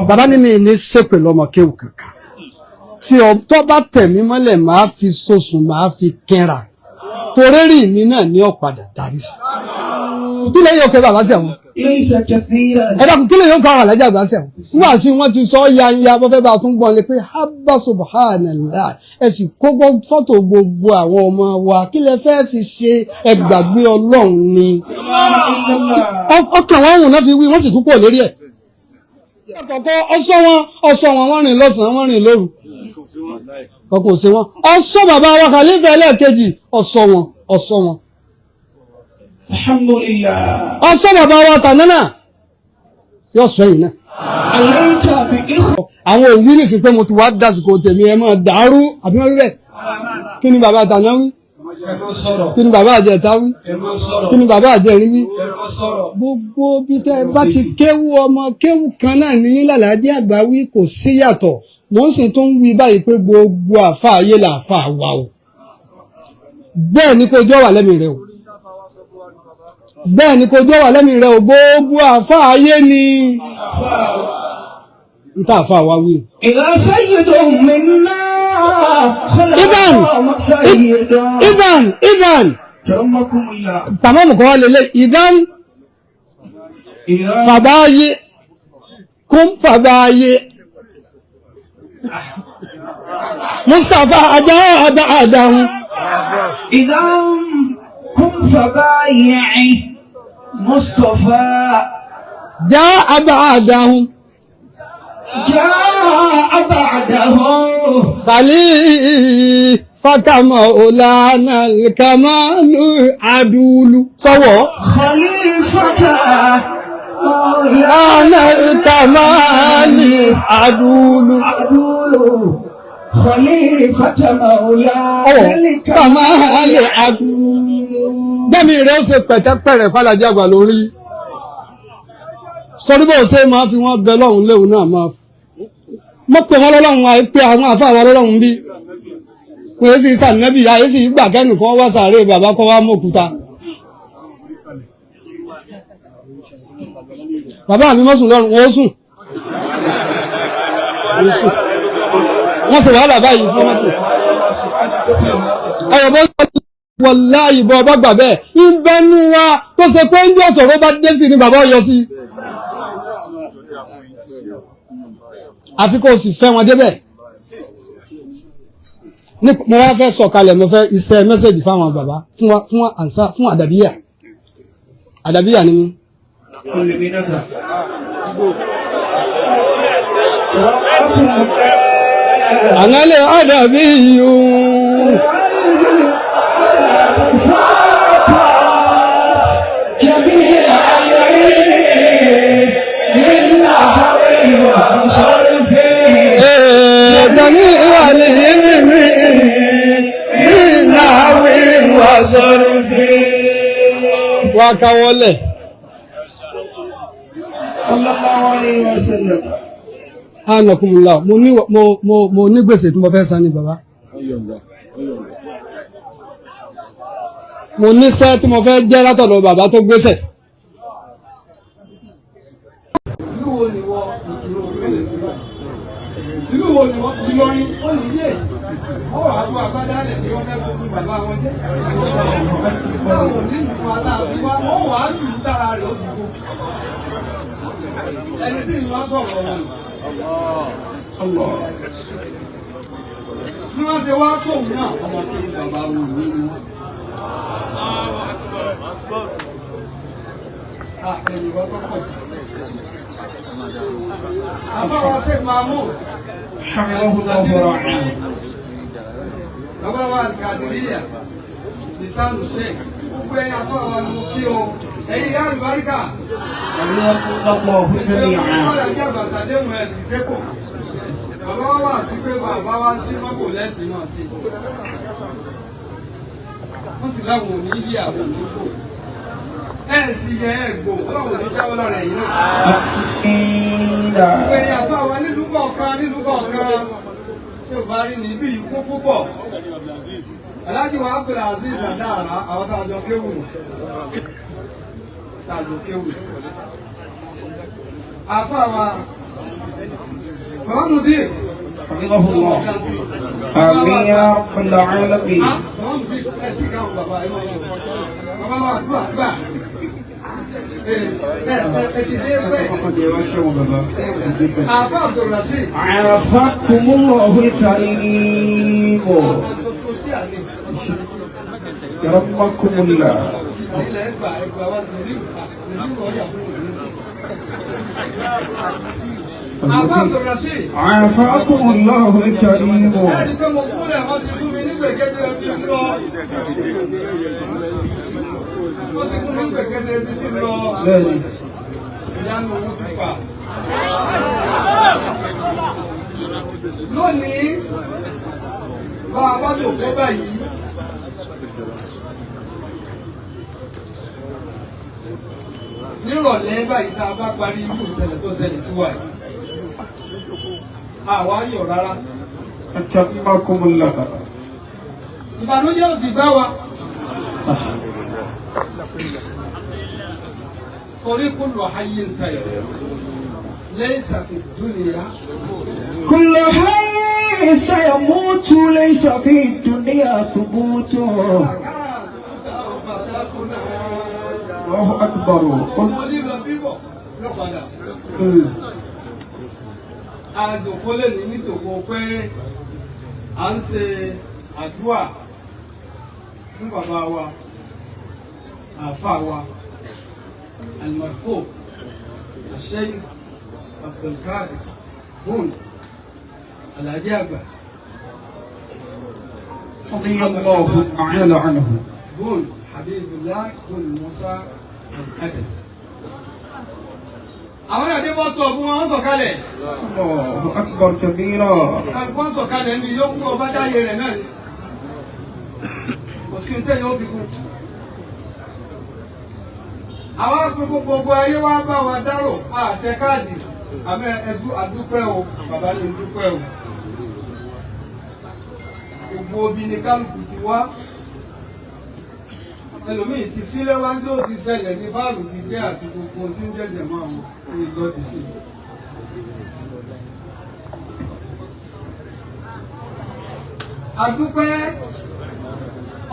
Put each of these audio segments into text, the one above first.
Bàbá ní mi ní ṣépè lọ́mọ kéwù kankan. Tí tó bá tẹ̀ mí mọ́lẹ̀ máa fi sosùn máa fi kẹ́ra. Torérì mi náà ní ọ̀padà darí sí. Kí lè yóò kẹ́ bàbá sẹ̀wọ̀n? Ẹ dákun kí lè yóò kọ́ àwọn alájà àgbà sẹ̀wọ̀n? Nígbà tí wọ́n ti sọ yanya bọ́ fẹ́ bá a tún gbọ́n lé pé habba subhanallah ẹ sì kó fọ́tò gbogbo àwọn ọmọ wa kí lẹ fẹ́ fi ṣe ẹ gbàgbé Ọlọ́run ni. Ọkàn wọn hùn náà fi wí wọ́n sì tún pọ̀ lérí ẹ̀. Àkọ́kọ́ ọsọ wọn wọ́n rìn lọ́sàn-án wọ́n rìn lóru. Kọ́kọ́ sí wọn. Ọsọ bàbá wa kàlífà ẹlẹ́ẹ̀kejì ọsọ wọn ọsọ wọn. Alhamdulillah. Ọsọ bàbá wa tànánà yóò sọ yìí náà. Àwọn òwú nìsín pé mo ti wá dásìkò tèmi ẹ máa dàrú àbí wọ́n wí bẹ́ẹ̀. Kí ni bàbá tàná wí? Kí ni bàbá àjẹta wí? Kí ni bàbá àjẹrin wí? Gbogbo bí tẹ́ ẹ bá ti kéwú ọmọ kéwú kan náà ní lálàájì àgbà wí kò síyàtọ̀. Mo ń sì tún wí báyìí pé gbogbo àfa ayé làáfà wà o. Bẹ́ẹ̀ ni kò jọ wà lẹ́mìí rẹ o. Bẹ́ẹ̀ ni kò jọ wà lẹ́mìí rẹ o. Gbogbo àfa ayé ni n ta àfa wa wí. Idha sayyidun minna Ivan Ivan tàmọ́mù kọ́ lélẹ̀ Ivan fàbáyé kún fàbáyé Mustapha ajá àdá àdáhùn. Idan kún fàbáyé Mustapha já àbá àdáhùn. جاء بعده خليفة مولانا الكمال عدول صوى خليفة مولانا الكمال عدول خليفة مولانا الكمال عدول Dẹ́mi rẹ̀ ó ṣe pẹ̀tẹ́pẹ̀rẹ̀ fàlàjì àgbà lórí. Sọrí bó ṣe máa fi wọ́n bẹ lọ́hùn léwu náà máa mọ́ pé wọ́n lọ́lọ́hùn àì pé àwọn àfáà wa lọ́lọ́hùn bí. Wọ́n sì sànẹ́bì ayé sì gbà kẹ́nìkan wá sàárè bàbá kọ́ wá mọ́kúta. Bàbá mi mọ́ sùn lọ́rùn wọ́n sùn. Wọ́n sì wàhálà báyìí fún wọn sùn. Ẹ̀yọ̀ bọ́ wàláhì bọ́ ọba gbà bẹ́ẹ̀ ń bẹ́nu wa tó ṣe pé ń jọ sọ̀rọ̀ bá dé sí ni bàbá ọyọ sí. Àfi kó o sì fẹ́ wọn débẹ̀. Mo wá fẹ́ sọ̀kalẹ̀ mo fẹ́ iṣẹ́ mẹ́sẹ̀gì fáwọn bàbá fún ànsá fún àdàbíyà. Àdàbíyà ni mí. Ànálẹ̀ àdàbíyù. Wá káwọ́lẹ̀. Sallallahu alayhi wa sallam. Anakumula, mo ní gbèsè tí mo fẹ́ san ni bàbá. Mo níṣẹ́ tí mo fẹ́ jẹ́ látọ̀dọ̀ bàbá tó gbéṣẹ̀. Ìlú wo ni wọ́n ìkìlọ̀ orílẹ̀ sí báyìí? Ìlú wo ni wọ́n Ìlọrin ó ní ilé? Ọ̀rọ̀ àbúrò àbádálẹ̀ ni wọ́n fẹ́ gbogbo bàbá wọn jẹ́. Báwo ní nǹkan aláàfin wá, wọ́n wà á lù ú dára rẹ̀ ó ti kú. Ẹni tí ìwọ́n sọ̀rọ̀ wọn. Bí wọ́n ṣe wá tóun náà, ọmọ kí bàbá wọn ní ni wọ́n. Ẹnìkan tó pọ̀ sí. Àfáwọn ṣe Mahmood. Bàbá wa Kàdìríyà, Ìsánù Sheikh, gbogbo ẹ̀yin àfáwọn ni mo kí o, ẹ̀yin ìyá àlùbáríkà. Bàbá wa wà sí pé bàbá wa sí mọ́kò lẹ́sìn náà sí. Wọ́n sì láwọn òní ilé àwọn òní kò. Ẹ sì yẹ ẹ gbò, ọlọ́run ní jáwọ́ lára ẹ̀yin náà. Gbogbo ẹ̀yin àfáwọn nílùú kọ̀ọ̀kan nílùú kọ̀ọ̀kan tí ò bá rí ní ibi yìí kún púpọ̀. Alhaji wa Abdulaziz Adáàrá, àwọn tá a jọ kéwù. Tá a jọ kéwù. Àfáà wa Bàbá Mudir. حفظه الله. آمين يا رب العالمين. Bàbá Mudir, ẹ tí káwọn bàbá ẹ máa bọ̀. Bàbá wa àdúrà gbà. Ẹ ẹ ẹ ti dé pẹ́. Àfa Abdulrasheed. عافاكم الله الكريم. Àtọ̀tọ̀ sí àná. يرحمكم الله. Ilẹ̀ ẹgbà ẹgbà wa lórí ìlú ọ̀yà fún ìlú. Àfa Abdulrasheed. عافاكم الله الكريم. Ẹ̀rí pé mo kúnlẹ̀, wọ́n ti fún mi ní gbègede ibi ń lọ. Wọ́n ti fún mi ní gbègede ibi tí ń lọ. Ìyanu òun ti fà. Lónìí, bá a bá jòkó báyìí. Nírọ̀lẹ́ báyìí tá a bá parí irú ìṣẹ̀lẹ̀ tó ṣẹlẹ̀ sí wa yìí. Àwa yọ̀ rárá. أكرمكم الله. Ìbànújẹ́ ò sì bá wa. Torí kullu hayyin sayọ̀. Laysa fi dunya. كل حي سيموت ليس في الدنيا ثبوت. الله أكبر. Gbogbo lílọ bíbọ̀ yóò padà. Àjòkó lè ní nítòkó pé à ń ṣe àdúà fún bàbá wa, àáfàá wa, Al-Marhum, Sheikh Abdulkadir Bun, Alhaji Àgbà. رضي الله تعالى عنه. Bun Habibullah Bun Musa Al-Adl. Àwọn náà dé bọ́sọ̀ fún wọn sọ̀kalẹ̀. الله أكبر كبيرا. Kálukú sọ̀kalẹ̀ ní yókù ọba dáyé rẹ̀ náà ni. Kò sí ní tẹ́yìn ó fi kú. Àwọn akpẹ́kọ̀ gbogbo ayé wa bá wa dárò àtẹ káàdì àmọ́ ẹdú àdúpẹ́ o, bàbá ní dúpẹ́ o. Gbogbo obì ní kálukú ti wá. Ẹlòmíì ti sílẹ̀ wájú ó ti ṣẹlẹ̀ ní báàlù ti gbé àti gbogbo tí ń jẹ́jẹ̀ mọ́ àwọn ní lọ́dì sí i. Àdúpẹ́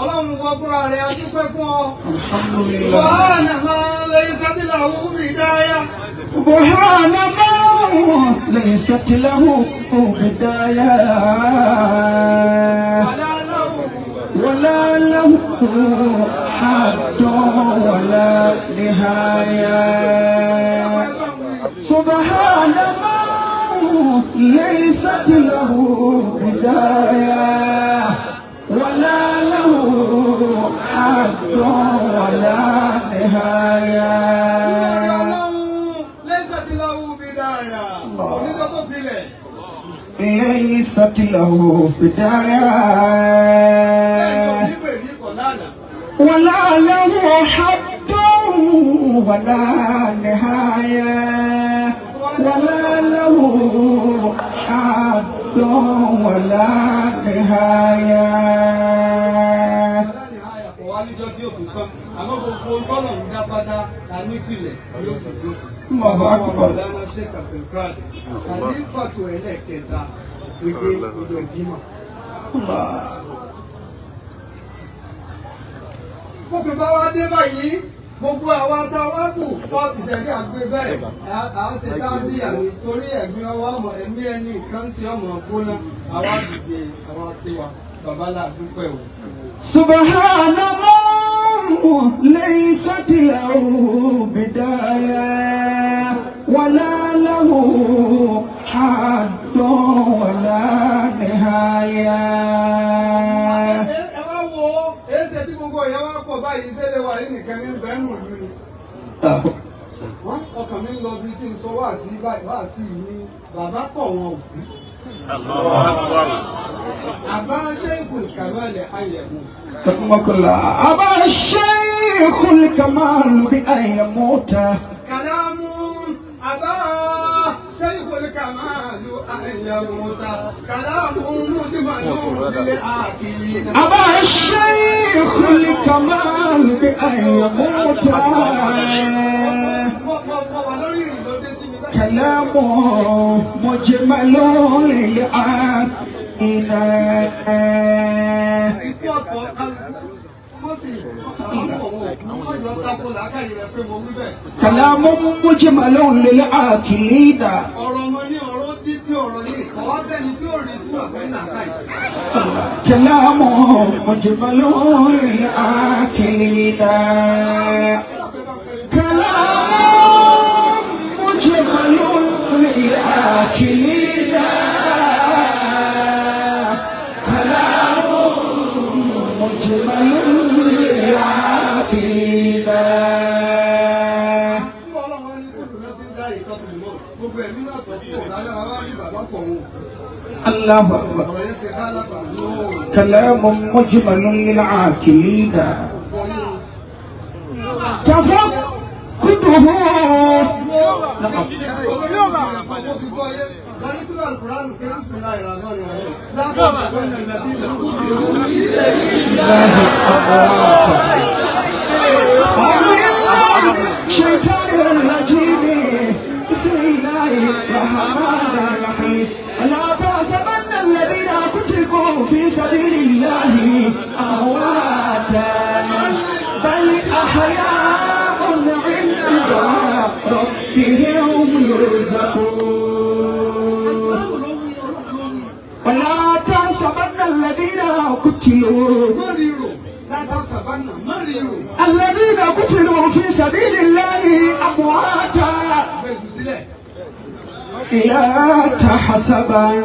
Ọlọ́run wọ fúnra rẹ̀, àdúpẹ́ fún ọ. الحمد لله. Wàhánà máa lè sádìlà òun bí dáyà. سبحان من ليست له بداية. Wàlá aláwọ̀. ولا له حد ولا نهاية. سبحان من ليست له بداية ولا له حد ولا نهاية. Ọlọ́run lẹ́sẹ̀ láwù bí dáyà. Oníjọ́ tó gbilẹ̀. ليست له بداية. Bẹ́ẹ̀ni onígbèrí kọ̀ lánàá. ولا له حد ولا نهاية ولا له حد ولا نهاية. Wàlá ní àyà kọ̀ wá níjọ́ tí ó tún tán. Àmọ́ gbogbo tọ́lọ̀ ń dá pátá la nípìnlẹ̀ yóò sì dé. Allahu Akbar. Mọ̀lánà Sheikh Abdulkadir. Kàlífàtù ẹlẹ́ẹ̀kẹta gbèdé ọjọ́ Jímọ̀. الله. Bókè bá wá dé báyìí, gbogbo àwa tá a wá kù kọ́ ìṣẹ̀lẹ̀ àgbẹ̀ bẹ́ẹ̀ à ń ṣe táàsì àmì torí ẹ̀gbin ọwọ́ ọmọ ẹ̀mí ẹni kan ṣe ọmọ gbóná àwa dìde àwa tó wa bàbá là dúpẹ́ o. سبحان من ليست له بداية ولا له حد ولا نهاية. Ẹ wá wo èsè tí gbogbo ìyá wa pọ̀ báyìí ṣẹlẹ̀ wà yìí nìkan ní bẹ́ẹ̀ nù mí ni. Wọ́n ọkàn mi ń lọ bí kí n sọ wáàsí báyìí wáàsí yìí ní bàbá pọ̀ wọn ò kú. Àbá Ṣéèkù Kàmáàlì Ayẹ̀mú. تمك الله. أبى الشيخ الكمال بأن يموت. كلام أبا شيخ الكمال أن يموت كلام مجمل للآكلين. أبى الشيخ الكمال بأن يموت. Mo wà lórí ìrìn ló dé sí mi báyìí. كلام مجمل للعاقلين. Ikú ọ̀tọ̀ kálukú wọ́n sì wọ́n yọ tako làákàyè rẹ̀ pé mo wí bẹ́ẹ̀. كلام مجمل للعاقلين. Ọ̀rọ̀ ọmọ ní ọ̀rọ̀ dídí ọ̀rọ̀ yìí kọ́ wá sẹ́ni tí ò rí túmọ̀ fún làákàyè. كلام مجمل للعاقلين. كلام مجمل للعاقلين. كلام مجمل للعاقلين. Nígbà ọlọ́run wá ní kúlù náà ti ń dá ìtọ́jú mọ́ gbogbo ẹ̀mí náà tó kù láyé wa wá ní bàbá pọ̀ wọn. الله أكبر. Ọ̀rọ̀ yẹn ti ká lábàá lóòrùn. كلام مجمل للعاقلين. Pọ̀ yín. تفقده. الشيطان الرجيم. بسم الله الرحمن الرحيم. لا تحسبن الذين قتلوا في سبيل الله أمواتا بل أحياء عند ربهم يرزقون. ولا تحسبن الذين قتلوا الذين قتلوا في سبيل الله أمواتا. لا تحسبن.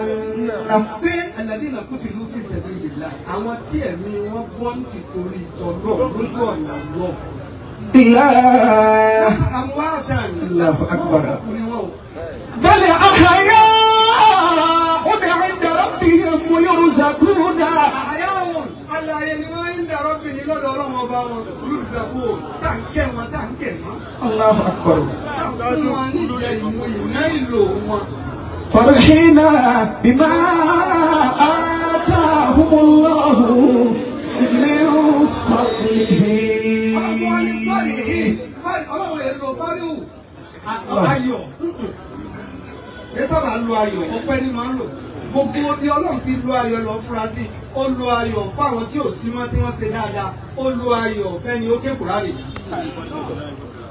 Pé alladhina qutilu fi sabilillah, àwọn tí ẹ̀mí wọn bọ́ ń ti torí tọ́lọ́ lójú ọ̀nà lọ. لا. Amwatan. الله أكبر. Ọkùnrin wọn o. بل أحياء عند ربهم يرزقون. Àyáwọ̀n alààyè ni wọ́n ń dàrọ́ bì ní lọ́dọ̀ ọlọ́run ọba wọn yúrùsàkó táǹkẹ́ wọn táǹkẹ́ wọn. الله أكبر. Táǹkẹ́ wọn níjẹ ìmú ìná ìlò wọn. فرحين بما آتاهم الله من فضله. Ọlọ́run wọn ní fárí yìí fárí ọlọ́run yẹn lo fáríwù ayọ̀ ẹ sábà lo ayọ̀ ọpẹ́ ní máa ń lò gbogbo bí ọlọ́run ti lo ayọ̀ lọ fura sí ó lo ayọ̀ fáwọn tí ò sí mọ́ tí wọ́n ṣe dáadáa ó lo ayọ̀ fẹ́ni ó ké Kùránì.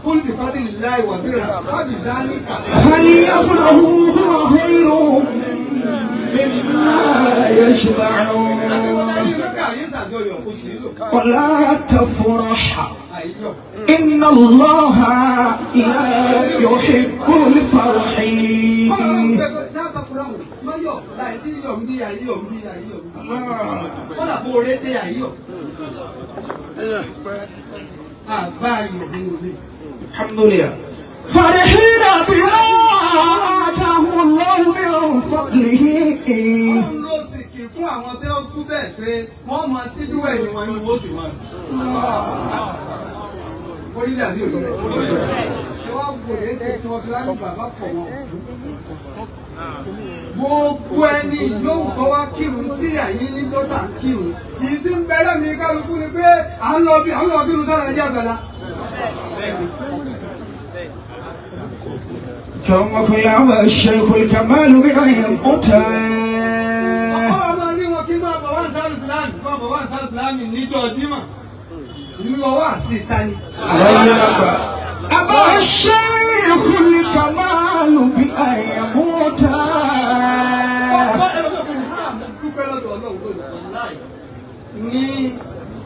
Kul bi fadlillahi wa bi rahmatihi dhalika. فليفرحوا هو خير مما يجمعون. ولا تفرح إن الله لا يحب الفرحين. الحمد لله فرحين بما آتاهم الله من فضله. Ọlọ́run ló sì kì fún àwọn tí ó kú bẹ́ẹ̀ pé wọ́n máa síjú ẹ̀yìn wọn ni wọ́n sì máa dùn. Orí dàbí òní rẹ̀. Wọ́n kò lè ṣe kí wọ́n fi láti bàbá pọ̀ wọn. Gbogbo ẹni yòówù tó wá kírun sí àyín ní dọ́tà kírun. Ìyí tí ń bẹ̀rẹ̀ mi kálukú ni pé à ń lọ bí à ń lọ kírun sára ẹjẹ́ àgbàlá. كرمك الله الشيخ الكمال بأن أتى. Ọkọ máa ní wọn kí máa bọ̀ wá ń sáré sùlámì máa bọ̀ wá ń sáré sùlámì níjọ́ Jímọ̀. Ìlú lọ wá sí ìta ni. أبا الشيخ الكمال بأن يموت. Ọ̀pọ̀ ẹlòmíràn ha mo dúpẹ́ lọ́dọ̀ Ọlọ́run lónìí wàláì. Ní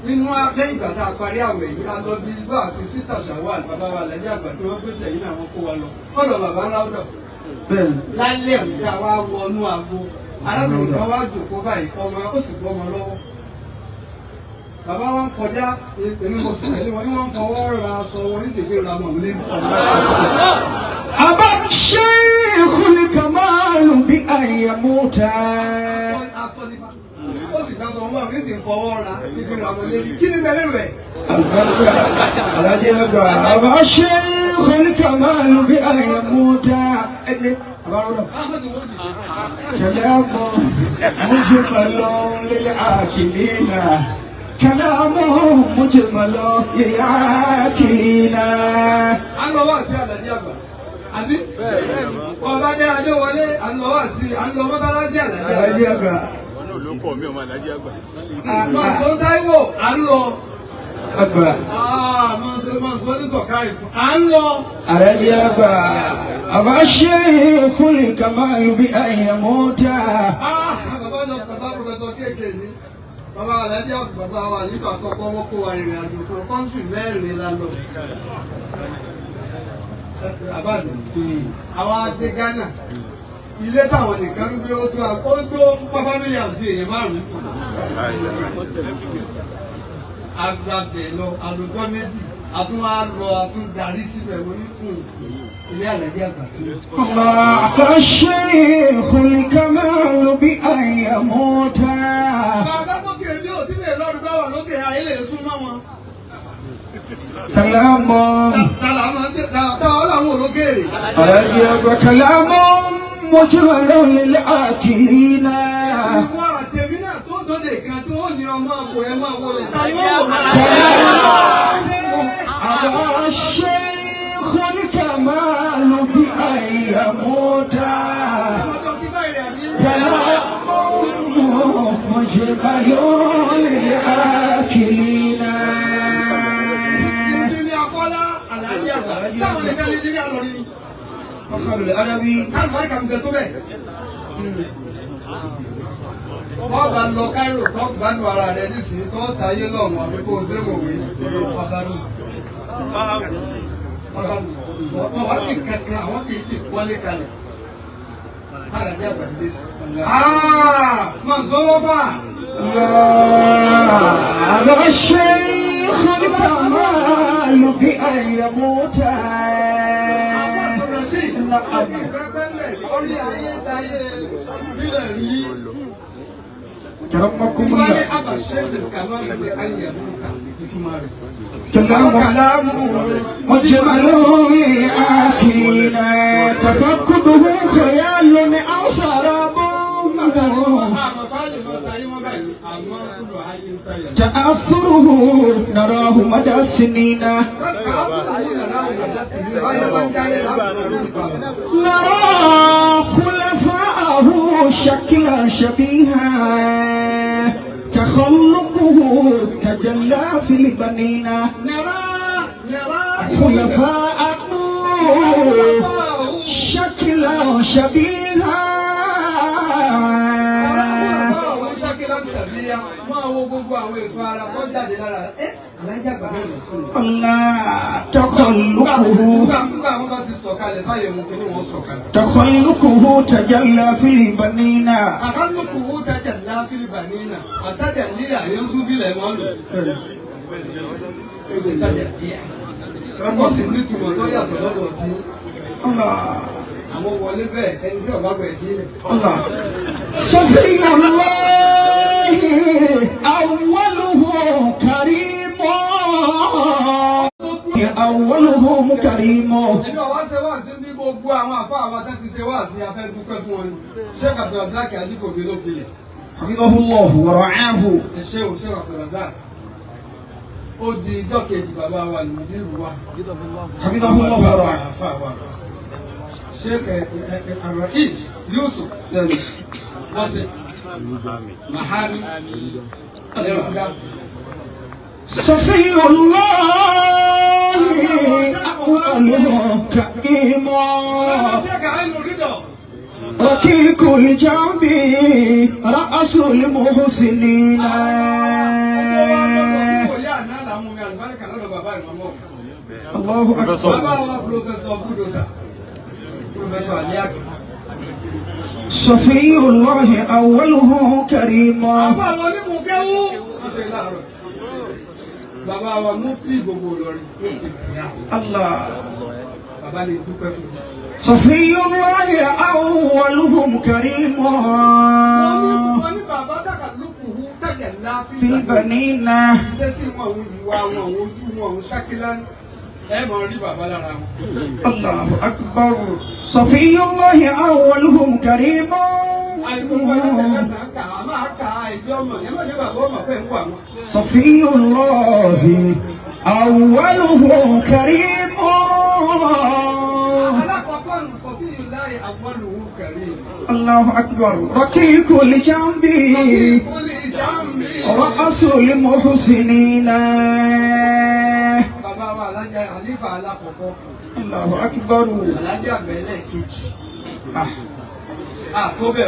nínú lẹ́yìn ìgbà tá a parí àwẹ̀ yìí, a lọ bí bá a ṣe síta ṣàwàl bàbá wa lẹ́yìn àgbà tí wọ́n gbèsè yìí náà wọ́n kó wa lọ. Ọ̀dọ̀ bàbá ńlá ọ̀dọ̀. Lálẹ́ òun tá a wá wọnú àgbo. Arábìnrin kan wá jòkó báyìí ọmọ ó sì gbọ́ ọmọ lọ́wọ́. Bàbá wọn kọjá èmi mo sì tẹ̀lé wọn ní wọ́n fọwọ́ ra aṣọ wọn ní sèké ra mọ̀ ní. أبا الشيخ الكمال بأن يموت. Aṣọ nípa ó sì gbà sọ wọn báwọn ní sì ń fọwọ́ ra níbi ra mọ̀ lérí. Kí ni bẹ́ẹ̀ rẹ̀? أبا الشيخ الكمال بأن يموت. Ahmed wọ́n dìde. كلام مجمل للآكلين. كلام مجمل للآكلين. A lọ wá sí àlàdé àgbà. Àbí? Ọba ní Adé wọlé, à ń lọ wá sí, à ń lọ mọ́sálásí Àlàjì Alhaji Àgbà. Wọn náà ló kọ mí ọmọ Alhaji Àgbà. Mọ̀sán Táíwò, à ń lọ. Àgbà. Mọ̀sán ní sọ̀ká ìfún. À ń lọ. Alhaji Àgbà. Àbá Sheikhul Kamal bí àyàmúta. Bàbá náà bàbá Pọfẹsọ kéèké ní. Bàbá Alhaji Àgbà bàbá wa nígbà àkọ́kọ́ wọ́n kó wa rìnrìn àjò kan kọ́ńtì mẹ́rin la lọ. Bàbá mi, àwa dé Ghana. Ilé táwọn nìkan ń gbé ó tó ó tó pápá mílíọ̀nù sí èèyàn márùn-ún. Agbábẹ̀ lọ, àlùkò méjì, àtún wá lọ, àtún darí síbẹ̀ wọ́n ní kùn ilé Alhaji Àgbà tí ó. Àbá Sheikhul Kamal bí àyàmúta. Bàbá tó kéré bí òtí lè lọ́dún bá wà lókè ayé lè sún mọ́ wọn. Kàlámù. Táwọn làwọn olókèrè. Alhaji Àgbà kàlámù mujmalun lil akilina. Ìwọ àtẹ̀mí náà tó dòde kan tí ó ní ọmọ àpò ẹ̀ máa wọlé. Ta ni ó wò máa? Àbá Sheikhul Kamal bí àyàmúta. Ọjọ́ sí báyìí rẹ̀ àbí? Kàlámù mujmalun lil akilina. Ìdílé Akọ́lá Alhaji Àgbà. Táwọn nìkan ní ìdílé àlọ́ ni. Fakhrul Arabi. Àlùbáríkà ń bẹ tó bẹ́ẹ̀. Wọ́n bá lọ Cairo tó gbádùn ara rẹ̀ nísìnyí tó sáyé lọ́wọ́ àbí kó o dé wòwe. Wọ́n wá kí kankan àwọn kì í kì wọlé kalẹ̀. Alhaji Àgbà ní sí. Mọ̀nsọ́lọ́fà. Àbá Sheikhul Kamal bí àyàmúta. Orí ayé táyé bílẹ̀ rí. Karamakum Wọ́n ní Allah. Àbá Sheikhul Kamal bí àyàmúta ìtumọ̀ rẹ̀. كلام مجمل للآكلين تفقده خيال أو سراب Àmọ̀ báyìí lọ sáyé wọ́n báyìí, àmọ́ kúlò ayé ń sáyà. تأثره نراه مدى السنين نرى خلفاءه شكلا شبيها تخلقه تجلى في البنين خلفاءه شكلا شبيها الله تخلقه تخلقه تجلى في البنين Wọ́n sì ní ìtumọ̀ tó yàtọ̀ lọ́dọ̀ tí الله àwọn wọlé bẹ́ẹ̀ ẹni tí ọ̀bá gbẹ̀ sílẹ̀. الله صفي الله أوله كريم أولهم كريم Ẹni ọ̀wá ṣe wá sí bí gbogbo àwọn àfa àwọn atá ti ṣe wá sí afẹ́ dúpẹ́ fún wọn ni. Sheikh Abdulrasaq Ajíkòbí ló pilẹ̀. حفظه الله ورعاه Ẹ ṣé o Sheikh Abdulrasaq. Ó di ijọ́ kejì bàbá wa Nùdírù wa. حفظه الله ورعاه Àfa wa. Sheikh Arais Yusuf Lọ́sẹ̀ Mahami Ẹ̀rọ̀dá. صفي الله أوله كريم Sheikh Ainu Ridọ̀. ركيك الجنب رأس المحسنين Òye àná làwọn omi àlùbáríkà lọ́dọ̀ bàbá ìmọ̀mọ́. الله أكبر Bàbá wa Pòfẹ́sọ̀ Búdòsà, Pòfẹ́sọ̀ Àlíàkì. صفي الله أوله كريم Àfọ àwọn onímùgẹ́wù. Wọ́n ṣe láàárọ̀. Bàbá wa Mufti gbogbo Ìlọrin ti bìyà. الله Bàbá lè dúpẹ́ fún mi. صفي الله أولهم كريم Wọ́n ní bàbá dàgbà lókùrú tẹ̀jẹ̀ ńlá في البنين Iṣẹ́ sí wọn òun ìwà wọn òun ojú wọn òun ṣákílá ẹ mọ̀ rí bàbá lára wọn. الله أكبر صفي الله أولهم كريم Àìkúkọ ẹlẹ́sẹ̀ mẹ́sàn-án kà á máa kà á ìjọ ọmọ ẹ má jẹ́ bàbá ọmọ pé ń wà wọn. صفي الله أولهم كريم Alákọ̀ọ́kọ́ awwaluhu karim. الله أكبر رقيق الجنب Kúlì jàmbí. رأس المحسنين Bàbá wa alájà àlífà alákọ̀ọ́kọ́. الله أكبر Alájà bẹ̀lẹ̀ kejì. Àtọ́bẹ̀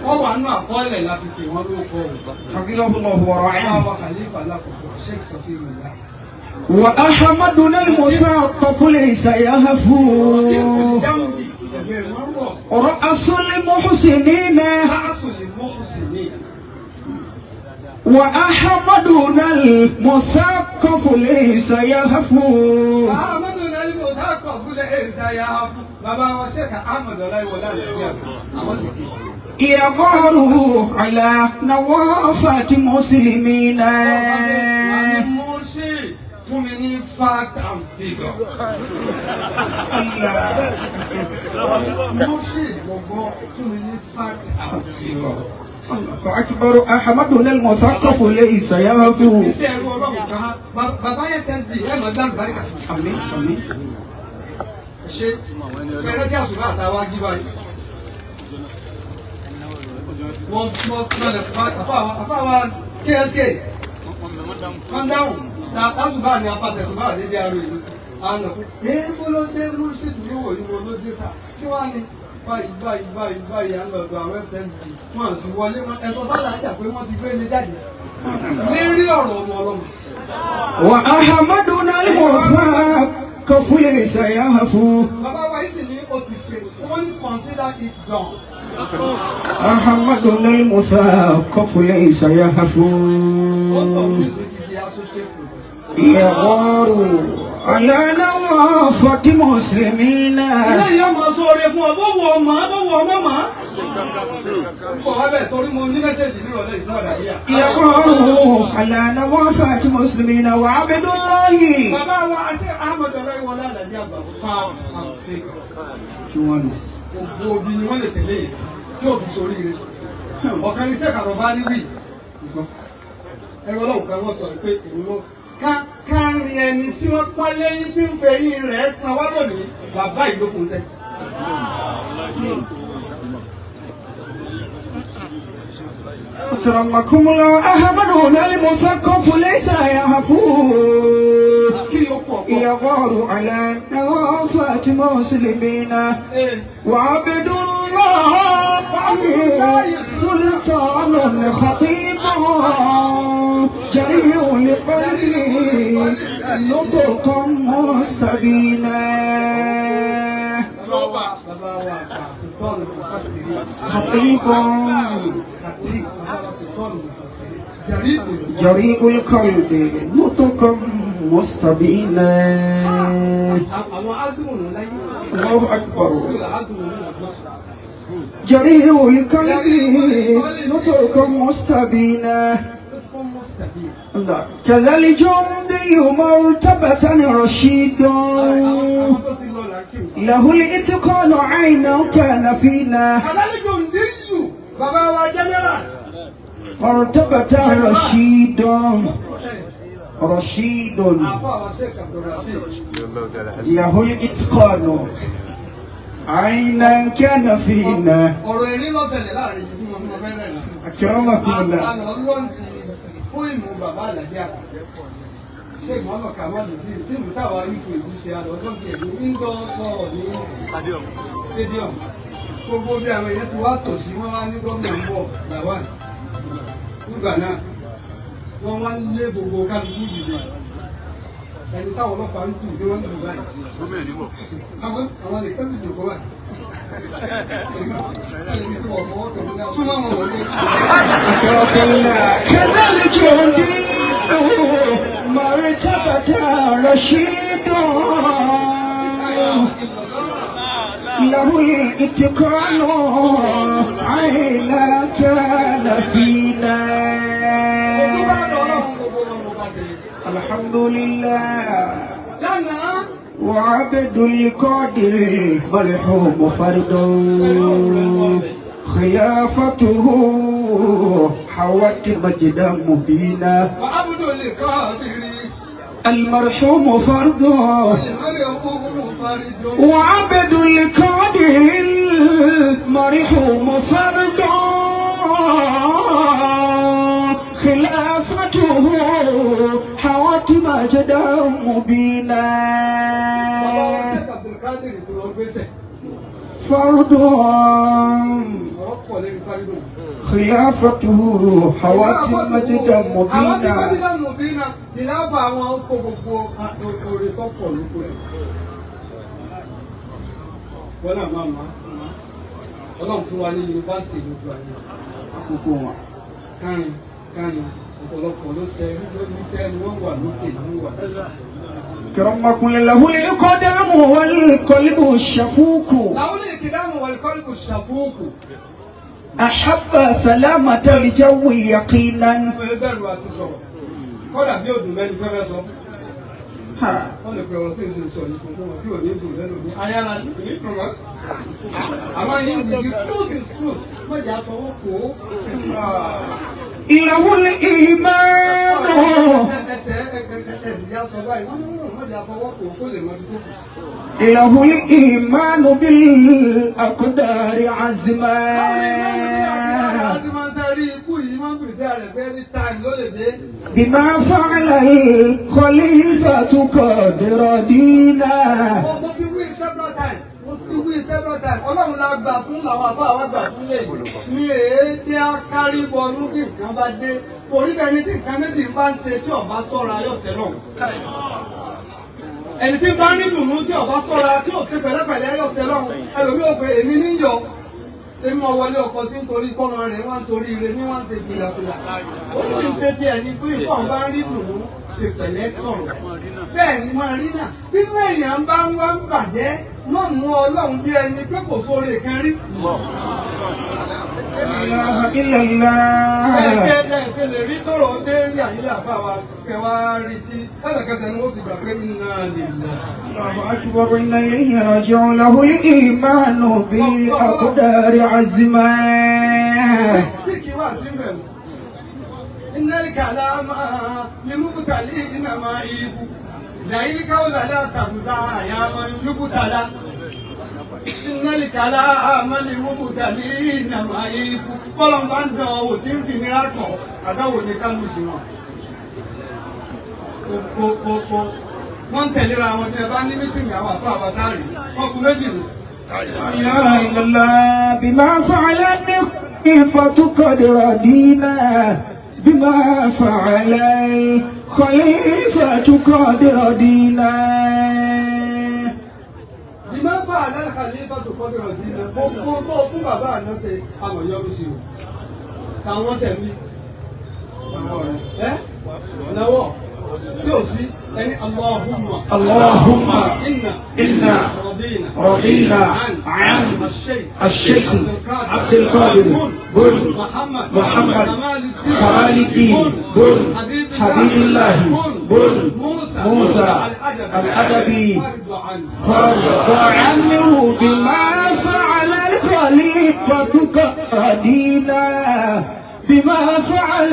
wọ́n wà nù àkọọ́lẹ̀ la fi pè wọ́n lóko o. حفظه الله Bàbá ورعاه wa àlífà alákọ̀ọ́kọ́ Sheikh Sọfíìlá. وأحمدنا المثقف ليس يهفو Jàmbí ẹgbẹ́ wọn wọ̀. رأس المحسنين Láàsù lè mọ́ òsì ní. وأحمدنا المثقف ليس يهفو Ahmadu Nalimu dákọ̀ fúnlẹ̀ èzà ya fún. Bàbá wa Sheikh Ahmad Ọláyíwọlá Àlàbí àgbà. Àwọn sì kí. يغار على نوافة مسلمين Wọ́n ní mo ṣe fún mi ní fact and figure. Mo ṣe gbogbo fún mi ní fact and figure. الله أكبر أحمدنا المثقف ليس يهفو Iṣẹ́ ẹrú ọlọ́run kan, bàbá SSD ẹ̀ mọ̀ dá àlùbáríkà sí. آمين آمين Ṣé ṣe ẹlẹ́jẹ̀ àṣùbà àtàwọn ajíbá yìí? Wọ́n wọ́n lọ́lẹ̀ àfáwa KSK wọ́n dáhùn na àṣùbà ni apàtẹ̀ṣùbà níbi aró ìlú. Àná pé ee bó ló dé Mursid ní wò yìí mo ló dé sà kí wọ́n á ní báyìí báyìí báyìí báyìí à ń lọ́dọ̀ àwọn SSD wọ́n sì wọlé wọn ẹ̀sọ́ bá làájà pé wọ́n ti gbé mi jáde lérí ọ̀rọ̀ ọmọ ọlọ́mọ. وأحمدنا المثقف ليس يهفو Bàbá wa yìí sì ní ó ti ṣe wọ́n ní consider it done. أحمدنا المثقف ليس يهفو Ó tọ̀ ní sí ti di associate professor. يغار على نوافة مسلمين Ilé ìyá máa sọ oore fún ọ, bó wù ọ mọ̀, bó wù ọ mọ̀ mọ̀. Bọ̀ wá bẹ̀ torí mo ní mẹ́sẹ̀jì nírọ̀lẹ́ ìfún àlàyé. يغار على نوافة مسلمين وعبد الله Bàbá wa ṣé Ahmed Ọláyíwọlá Àlàyé àgbà found and figure. Gbogbo obì ni wọ́n lè tẹ̀lé yìí tí ò fi sórí rẹ̀. Ọ̀kan ní sẹ́kà lọ́ba ní wí. Ẹ̀rọ ọlọ́run kan wọ́n sọ pé òun ló ká kárin ẹni tí wọ́n pọ́n lẹ́yìn tí ń fẹ́ yín rẹ̀ san wá lónìí bàbá yìí ló fún un sẹ́. أكرمكم الله أحمدنا المثقف ليس يهفو Kí yóò pọ̀ pọ̀. يغار على نوافة مسلمين وعبد الله سلطان خطيب جريء لقلبي نطق مستبينا Bàbá wa àgbà Sultan Mufassiri. خطيب Khatib bàbá wa Sultan Mufassiri. Jàrí ìbò. جريء القلب نطق مستبينا Àwọn azimu nù láyé. الله أكبر Yóò azimu nù lọ́sùn. جريء القلب نطق مستبينا Fún Mustapha. الله كذا الجندي مرتبة رشيد Àwọn tó ti lọ là ń kí له الاتقان عينا كان فينا Alálejò ń díyù bàbá wa jẹ́nẹ́rà. مرتبة رشيد رشيد Àfọ àwọn Sheikh Abdulrasheed. له الاتقان عينا كان فينا Ọ̀rọ̀ erin ló ṣẹlẹ̀ láàrin yìí bí mo ní mo fẹ́ rẹ̀ sí. أكرمكم الله A lọ lọ́ǹtì fóìmù bàbá Àlàdé àgbà. Sheikh Muhammad Kamal Nudin fíìmù táwa YouTube yìí ṣe àlọ́ lọ́ǹtì ẹ̀ ní indoor hall ní stadium. Gbogbo bí àwọn èèyàn ti wá tò sí wọ́n wá ní gómìnà ń bọ̀ làwọn. Nígbà náà, wọ́n wá ń lé gbogbo kálukú ìdílé. Ẹni táwọn ọlọ́pàá ń tù ní wọ́n ń lù báyìí. Àwọn lè kẹ́sì jòkó báyìí. Súnmọ́ wọn wọlé. أكرمك الله كذا الجندي مرتبة رشيد له الاتقان عينا كان فينا Ojú bá lọ ọlọ́run gbogbo wọn mo bá ṣe. الحمد لله Lánàá, وعبد القادر مرحوم فرد خلافته حوت مجدا مبينا Abudu lè kọ́ ọ̀dìrí. المرحوم فرد Ìmọ̀lẹ̀ owó mú Fárídùn. وعبد القادر المرحوم فرد، خلافته حوت مجدا مبينا. Bàbá wa Sheikh Abdulkadir tó lọ gbèsè. فرد. Ọ̀rọ̀ pọ̀ lẹ́nu Fárídùn. خلافته حوت مجدا Àwọn tí مبينا. Mọ́jídà Mùbínà ìlàfà àwọn kó gbogbo oore tó pọ̀ lóko ẹ̀. Wọ́n náà máa máa. Ọlọ́run fún wa ní yunifásitì gbogbo àyè. Àkókò wọn. Kárin kárin ọ̀pọ̀lọpọ̀ ló ṣe níṣẹ́ ni wọ́n wà lókè ní wọ́n wà. كرمكم له الإقدام والقلب الشفوق. Làwọn lè kí dáhùn wọlé kọ́lùkù ṣàfóòkù. أحب سلامة الجو يقينا. Wọ́n bẹ̀rù àti sọ̀rọ̀. Kọ́dà bí òdùn mẹ́ni fẹ́fẹ́ sọ fún. ها. Wọ́n lè pe ọ̀rọ̀ tí ń sọ yìí kò gbọ́n kí ò ní dùn lẹ́nu mi. Ayára ní kò ní dùn mọ́. Àmọ́ yín wí the truth is truth. Mọ̀jà fọwọ́ kó. له الإيمان. Ẹ sì já sọ báyìí. Wọ́n ní mọ̀jà fọwọ́ kó kó lè mọ ibi tó kù sí. له الإيمان بالأقدار عزما. Báwo ni ìmáàmù ní àkíyà àti máa ń sẹ́rí ikú yìí máa ń pìrìtẹ́ rẹ̀ pé any time ló lè dé. بما فعل الخليفة قد ردينا. Mo ti wí several times. Mo ti wí several times. Ọlọ́run la gbà fún làwọn àfáà wa gbà fún lè. Ní èédé kárí bọnú bí nǹkan bá dé. Torí bẹ́ẹ̀ ni tí nǹkan méjì bá ń ṣe tí ọba sọ́ra yóò ṣẹ náà. Ẹni tí bá ń rí dùnú tí ọba sọ́ra tí ò ṣe pẹ̀lẹ́pẹ̀lẹ́ yóò ṣẹ lọ́hùn. Ẹlòmíì ò pé èmi ní yọ. Ṣé mo wọlé ọkọ sí nítorí kọ́mọ rẹ̀ wá ń sorí ire ní wá ń ṣe fìlàfìlà. Ó sì ń ṣe tiẹ̀ ní pé ìkọ́ bá ń rí dùnú ṣe pẹ̀lẹ́ sọ̀rọ̀. Bẹ́ẹ̀ ni máa rí náà. Bínú èèyàn bá ń wá ń bàjẹ́, mọ̀ mú Ọlọ́run bí ẹni pé kò sóore kan rí. لا إله إلا الله. Ẹ̀ṣẹ̀ ẹ̀ṣẹ̀ lè rí tọ̀rọ̀ dé ní àyílẹ̀ àfa wa kẹ wá rí tí lẹ́sẹ̀kẹsẹ̀ ni wọ́n ti gbà pé inna lillahi. الله أكبر إنا إليه راجعون. له الإيمان بالأقدار عزما. Bí kì í wà sí mbẹ̀ wò. Innal kalama limubtali innama ibu. Làyí káwọ́lá látàbùsà àyà máa ń yúbùtàlá. Innal kalama limubtali innama ibu. Bọ́lá ń bá ń dán owó tí ń fi nira kàn àdáwò ní kánú sí wọn. Kò kò kò wọ́n ń tẹ̀léra wọn tí ẹ bá ní mítìngì àwọn àfa àbátárì wọ́n kú méjì nù. لا إله إلا الله. بما فعل الخليفة قد ردينا. بما فعل الخليفة قد ردينا. Bima fa'ala al-khalifatu qad radina. Gbogbo tó fún bàbá àná ṣe àmọ̀ yọrù sí o. Táwọn sẹ̀mí. Ẹ́ náwó sí ò sí ẹni Allahumma. اللهم Inna. إنا Radina. رضينا عن الشيخ الشيخ عبد القادر بن محمد محمد كمال الدين كمال الدين بن حبيب حبيب الله بن موسى موسى الأدبي الأدبي فرد عنه. فرض عنه. بما فعل الخليفة قدينا. بما فعل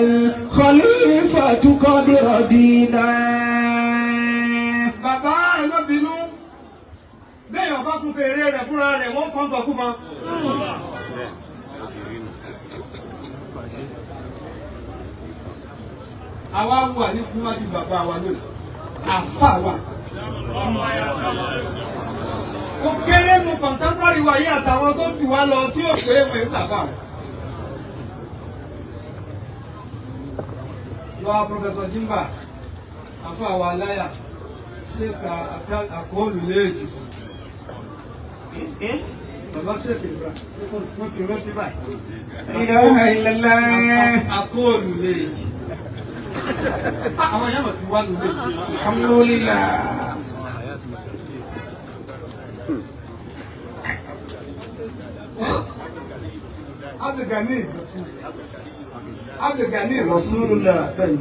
الخليفة قد ردينا. Bàbá ẹ má bínú bẹ́ẹ̀ ọba fún fèrè rẹ̀ fúnra rẹ̀ wọ́n fọ́n fọ́n kú fọ́n. Àwa wà ní kúmájú bàbá wa lónìí àfa wa kò kéré nu contemporary wa yìí àtàwọn tó jù wá lọ tí ò pé wọn ń sàbà wọn. Lọ́wọ́ Professor Jimba àfa wa láyà ṣèkà àkọọ́lù léèjì bàbá ṣèkì ìbúra wọ́n ti rántí báyìí. لا إله إلا الله. Àkọọ́lù léèjì àwọn èèyàn ti wá lulẹ̀. الحمد لله. Abdulgani Abdulgani رسول الله. wọ́n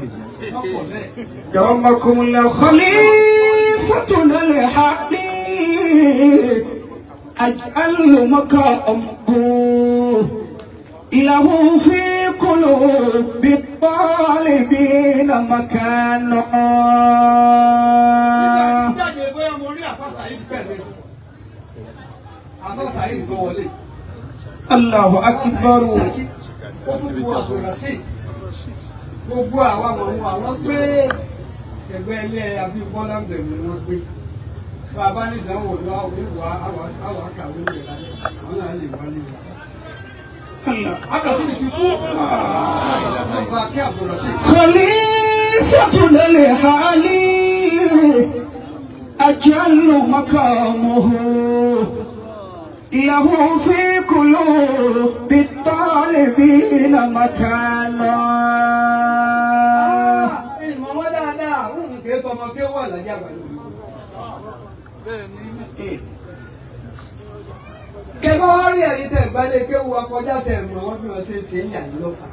pọ̀ bẹ́ẹ̀. كرمكم الله خليفتنا الحقيق أجعل مقامه له في قلوب الطالبين مكان. Jáde bóyá mo rí àfa Saheed wọlé. Allahu akbar. Ó tún kú Abdulrasheed. Gbogbo àwa mọ̀mọ́ àwọn gbé ẹgbẹ́ ilé Abímbọ́lá ń bẹ̀rù ni wọ́n gbé. Bàbá ní ìdánwò lọ àwọn ìwà àwọn àkàwé ń bẹ̀ lálẹ́ àwọn náà lè wálé wa. Abdulrasheed ti kú. Bàbá kí Abdulrasheed. Khalifatuna al-hali ajallu maqamuhu lahu fi qulubi at-talibina makana. Ìmọ̀ wọn dáadáa, òun kì í sọmọ kí ó wà láyé àgbàdo. Kẹ́kọ̀ọ́ wá rí ẹ̀yin tẹ̀ gbálẹ̀ kéwu akọjá tẹ̀ mọ̀ wọ́n bí wọ́n ṣe ń ṣe ń yà yín lọ́fà.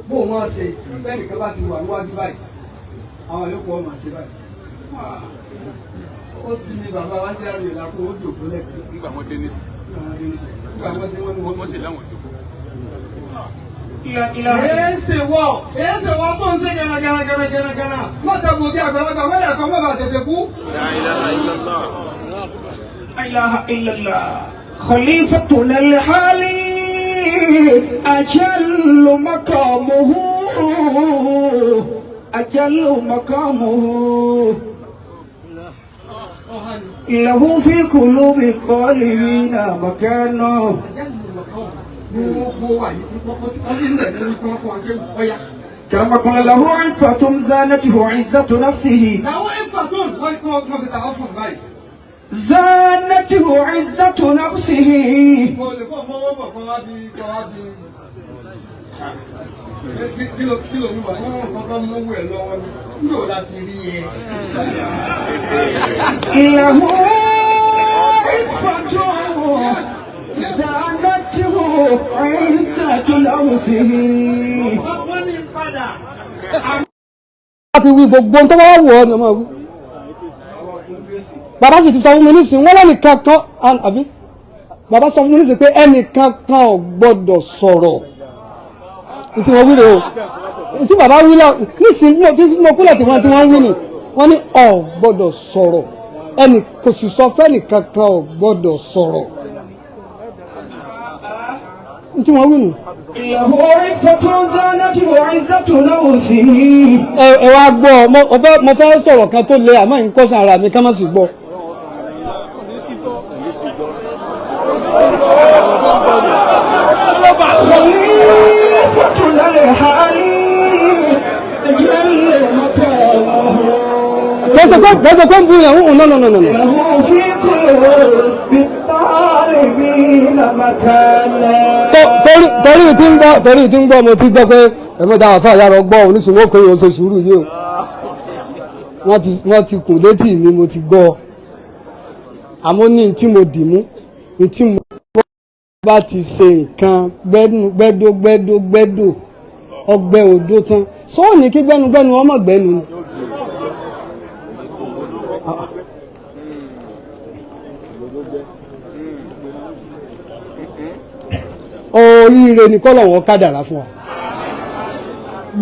Bó wọ́n ṣe bẹ́ẹ̀ nìkan bá ti wà níwájú báyìí, àwọn yòókù ọmọ ṣe báyìí. Ó ti ní bàbá wa jẹ́ àrùn ìlà fún ojú òkú lẹ́kọ̀ọ́. Nígbà wọn dé nísì. Nígbà wọn dé wọ́n ní Wọ́n sì láwọn òjòkó. La ilaha Èéṣe wọ̀ èéṣe wọ̀ tó ń ṣe gánagánà gánagánà gánà mọ́tò gbòógì àgbàlagbà mọ́tò ẹ̀kọ́ mọ́ bàa tètè kú. La ilaha illallah. ilaha illallah. Khalifatuna al-hali ajallu maqamuhu ajallu maqamuhu lahu fi qulubi at-talibina makanu. Gbogbo wa yìí kọ́kọ́ tí wọ́n ti ń lẹ̀ lórí kọ́kọ́ akéwì ọ̀yà. كرمكم له عفة زانته عزة نفسه. Làwọn ẹ̀fà tó ń wọ́n kọ́ wọ́n ti tàwọn fún báyìí. زانته عزة نفسه. Mo lè kọ́ mọ́wọ́ bọ̀ kọ́ wá fi kọ́ wá fi. Kí ló kí ló ń wà? Wọ́n kọ́kọ́ mú ẹ̀ lọ́wọ́ ni. Níbo la ti rí ẹ? له عفة زانته عزة نفسه. Wọ́n ní padà. Láti wí gbogbo ohun tó bá wù ọ́ ni ọmọ wí. Bàbá sì ti sọ fún mi nísìnyí, wọ́n lẹ́nìkan kan àbí? Bàbá sọ fún mi nísìnyí pé ẹnìkan kan ò gbọ́dọ̀ sọ̀rọ̀. Ntí wọ́n wí rè o. Ntí bàbá wí lọ nísìnyí tí mo kúlẹ̀ tí wọ́n tí wọ́n wí ni. Wọ́n ní ò gbọ́dọ̀ sọ̀rọ̀. Ẹnì kò sì sọ fẹ́nìkan kan ò gbọ́dọ̀ sọ̀rọ̀. Ntí wọ́n wí nù. له عفة زانته عزة نفسه. Ẹ wá gbọ́ mo fẹ́ sọ̀rọ̀ kan tó le àmọ́ nǹkan ara mi ká má sì gbọ́. خليفتنا الحالي أجل مقامه. Kẹsẹ̀ pé ń bu yẹn ń nọ nọ nọ nọ. له في قلوب الطالبين مكانا. Torí tí ń gbọ́ torí tí ń gbọ́ mo ti gbọ́ pé ẹ̀mọ́ dáhùn fún àyàrá ọgbọ́ oníṣòwò pé o ṣe sùúrù yìí o. Wọ́n ti kùn létí mi mo ti gbọ́. Àmọ́ ní tí mo dì mú ní tí mo bá ti ṣe nǹkan gbẹ́dó gbẹ́dó gbẹ́dó ọgbẹ́ odó tán sọ́ọ̀ ní kí gbẹ́nugbẹ́nu ọmọ gbẹ́nu ni. Oríire ni kọ́lọ̀wọ́ kádàrá fún wa.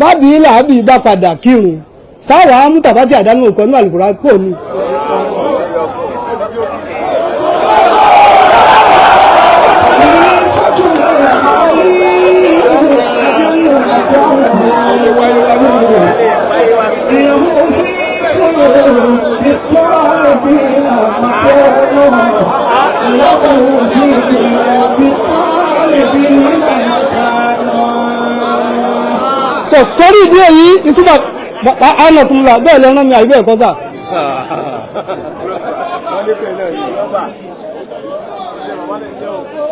Bábí làábì bá padà kírun sáwà á mú tàbátì àdánù òkò ní àlùkùrá kò ní. خليفتنا الحالي أجل مقامه له في قلوب الطالبين مكانه. له في قلوب الطالبين مكانه. Sọ torí ìdí èyí ìtumọ̀ ànàkùnlá bẹ́ẹ̀ lẹ́rán mi àbí bẹ́ẹ̀ kọ́ sà.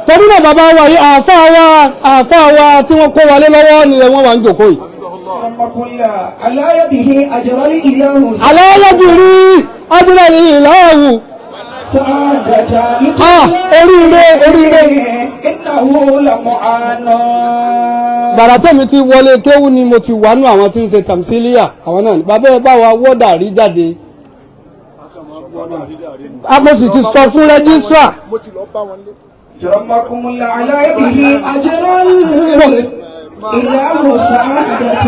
Torí náà bàbá wa yìí àáfàá wa tí wọ́n kó wa lé lọ́wọ́ ni wọ́n wà ń jòkó yìí. رحمكم الله على يده أجرى الإله Aláyájú rí ájúlẹ̀ ìlàwù. سعادة Ah, oríire oríire. إنه لمعاناة. Gbàrà tẹ̀mí ti wọlé kéwú ni mo ti wà nù àwọn tí ń ṣe tàmsílíà àwọn náà bàbá ẹ bá wa wọ́dà rí jáde. Mo sì ti sọ fún rẹ́gísírà. رحمكم الله على يده أجرى الإله سعادة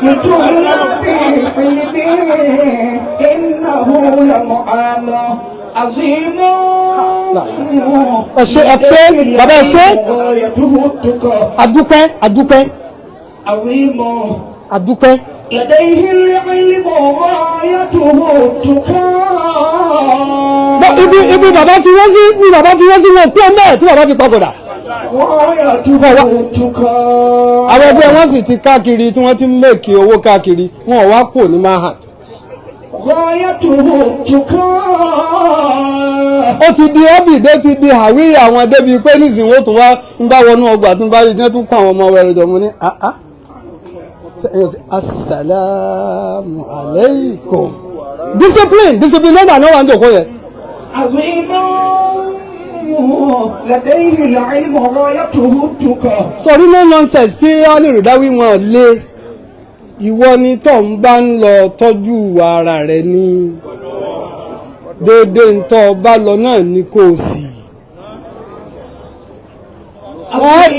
لطلاب علمه إنه لمعاناة. عظيم. Ẹ ṣé, ẹ pé, bàbá, ẹ ṣé. غايته التقى. Adúpẹ́, adúpẹ́. عظيم. Adúpẹ́. لديه العلم غايته التقى. Bọ́ ibi bàbá fi wọ́n sí, ibi bàbá fi wọ́n sí, wọn kú ọmọ ẹ̀ tí bàbá fi papòdà. غايته التقى. Àwọn ẹgbẹ́ wọn sì ti káàkiri tí wọ́n ti ń make owó káàkiri, wọn ò wá kù ní mahad. غايته التقى. Ó ti di ọ́bìdé, ti di àwíyé àwọn débi pé nísìnyí ó tún wá ń bá wọnú ọgbà tó ń bá rí ní tún kó àwọn ọmọ wẹrẹ jọ. Mo ní àá, asalaamu aleykum. Discipline, discipline náà wà ń jòkó yẹn. عظيم لديه العلم غايته التقى. Sọrí, no nonsense tí ánìrìdáwí wọn lé. Ìwọ ni tó ń bá ń lọ tọ́jú ara rẹ ní déédéé, ń tọ́ bá lọ náà ni kò sí. Wọ́n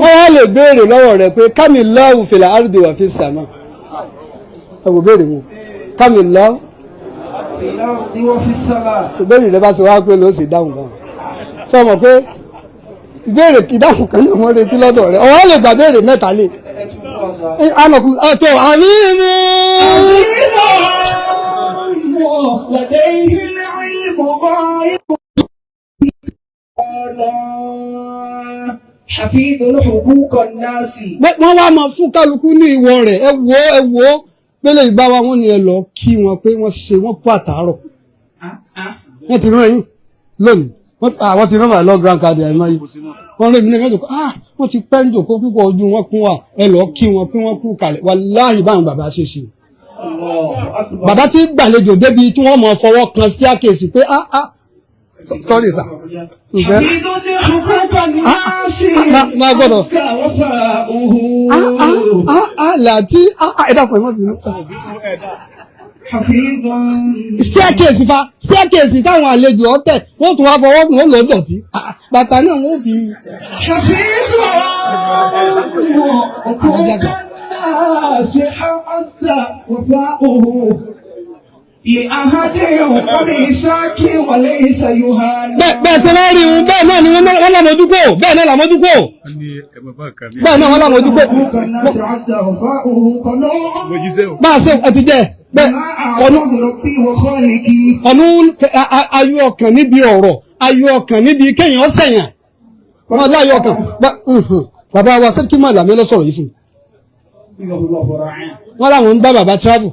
wá lè béèrè lọ́wọ́ rẹ̀ pé كم الله في الأرض وفي السماء. Ẹ wò béèrè wọn، كم الله في الأرض وفي السماء. Ìbéèrè rẹ bá ṣe wá pé ló sì dáhùn gan, sọ mọ̀ pé ìbéèrè ìdáhùn kan náà wọ́n retí lọ́dọ̀ rẹ̀, ọ̀wọ́n lè gbà béèrè mẹ́ta lé alọ̀kùn ọ̀tọ̀ àmì mi. عظيم لديه العلم غاية الله حفيظ حقوق الناس. Wọ́n wá máa fún kálukú ní ìwọ rẹ̀. Ẹ wo, ẹ wo pélé ìgbà wa, wọ́n ní ẹ lọ kí wọn pé wọ́n ṣe, wọ́n kú àtàárọ̀, wọ́n ti rán yín lónìí. Wọ́n ti rán màá lọ grand card ẹ̀ máa yìí, wọ́n rán mi ní mẹ́jọ. Ah, wọ́n ti pẹ́ ń jòkó púpọ̀, ojú wọn kún wa, ẹ lọ kí wọn pé wọ́n kú kalẹ̀. Wàláhì, báwọn bàbá ṣe ṣe. الله أكبر. Bàbá tí gbàlejò débi tí wọ́n mọ̀ fọwọ́ kan staircase pé ah ah, sorry sir. Ǹjẹ́ حفيظ حقوق الناس. ما gbọ́dọ̀. عز وفاؤه. Ah ah ah ah, làtí ah ah, ẹ dákun, ẹ má bínú sir. حفيظ. Staircase fa, staircase táwọn àlejò ọ̀tẹ̀, wọ́n tún wá fọwọ́, wọn lọ dọ̀tí. Ah, ah, bàtà náà wọ́n fi. حفيظ حقوق الناس عز وفاؤه لأحد وميثاق وليس يهان. Bẹ́ẹ̀ bẹ́ẹ̀ ṣe wá rí wọn, bẹ́ẹ̀ náà ni wọ́n lámójúkò, bẹ́ẹ̀ náà lámójúkò. Wọ́n ní ẹ bàbá kan mi. Bẹ́ẹ̀ náà wọ́n lámójúkò. حقوق الناس عز وفاؤه قنوع Mo jíṣẹ́ o. Bá a ṣe ẹ ti jẹ bẹ́ẹ̀ ما ọ̀nù أعطاه ربي وخالقي. Ọ̀nù ayọ̀ ọkàn níbi ọ̀rọ̀, ayọ̀ ọkàn níbi kéèyàn sẹ̀yàn, wọn láyọ̀ ọkàn. Bàbá wa sẹ́kí mọ̀ làmí lọ sọ̀rọ̀ yìí fún mi. Wọ́n láwọn ń bá bàbá travel,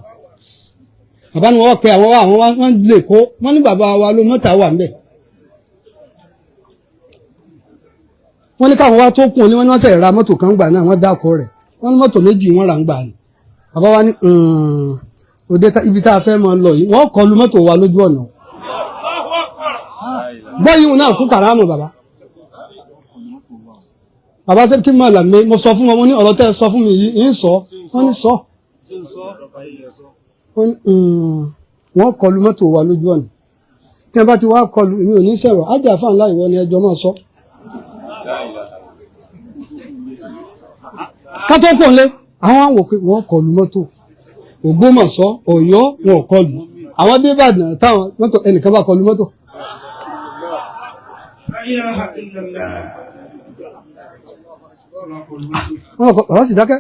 bàbá ni wọ́n pe àwọn wá, àwọn wọ́n lè kó wọ́n ní bàbá wa ló mọ́ta wà ńbẹ̀. Wọ́n ní káwọn wá tó kún ní wọ́n ní wọ́n sẹ̀ ra mọ́tò kan gbà náà, wọ́n dákọ̀ rẹ̀, wọ́n ní mọ́tò méjì wọ́n rà ń gbà ní. Bàbá wa ní òde ibi tá a fẹ́ máa lọ yìí, wọ́n kọlu mọ́tò wa lójú ọ̀nà. Bọ́yìí wọn náà kú kàrámù. Bàbá sẹ́kí mọ̀ làmì, mo sọ fún wọn, mo ní ọ̀rọ̀ tẹ́ ẹ sọ fún mi yìí ń sọ. Wọ́n ní sọ, wọ́n ní wọ́n kọlu mọ́tò wa lójú ọ̀nà. Tí wọ́n bá ti wá kọlu, èmi ò ní sẹ̀rọ̀ ájà fáwọn ńlá, ìwọ ni ẹjọ́ máa sọ. Kátó kò lé àwọn àwọn pé wọ́n kọlu mọ́tò Ògbómọ̀ṣọ́, Ọ̀yọ́, wọn ò kọlu. Àwọn dé Ìbàdàn táwọn mọ́tò, ẹnìkan bá kọlu mọ́tò. لا إله إلا الله. Wọn kọ, bàbá sì dákẹ́.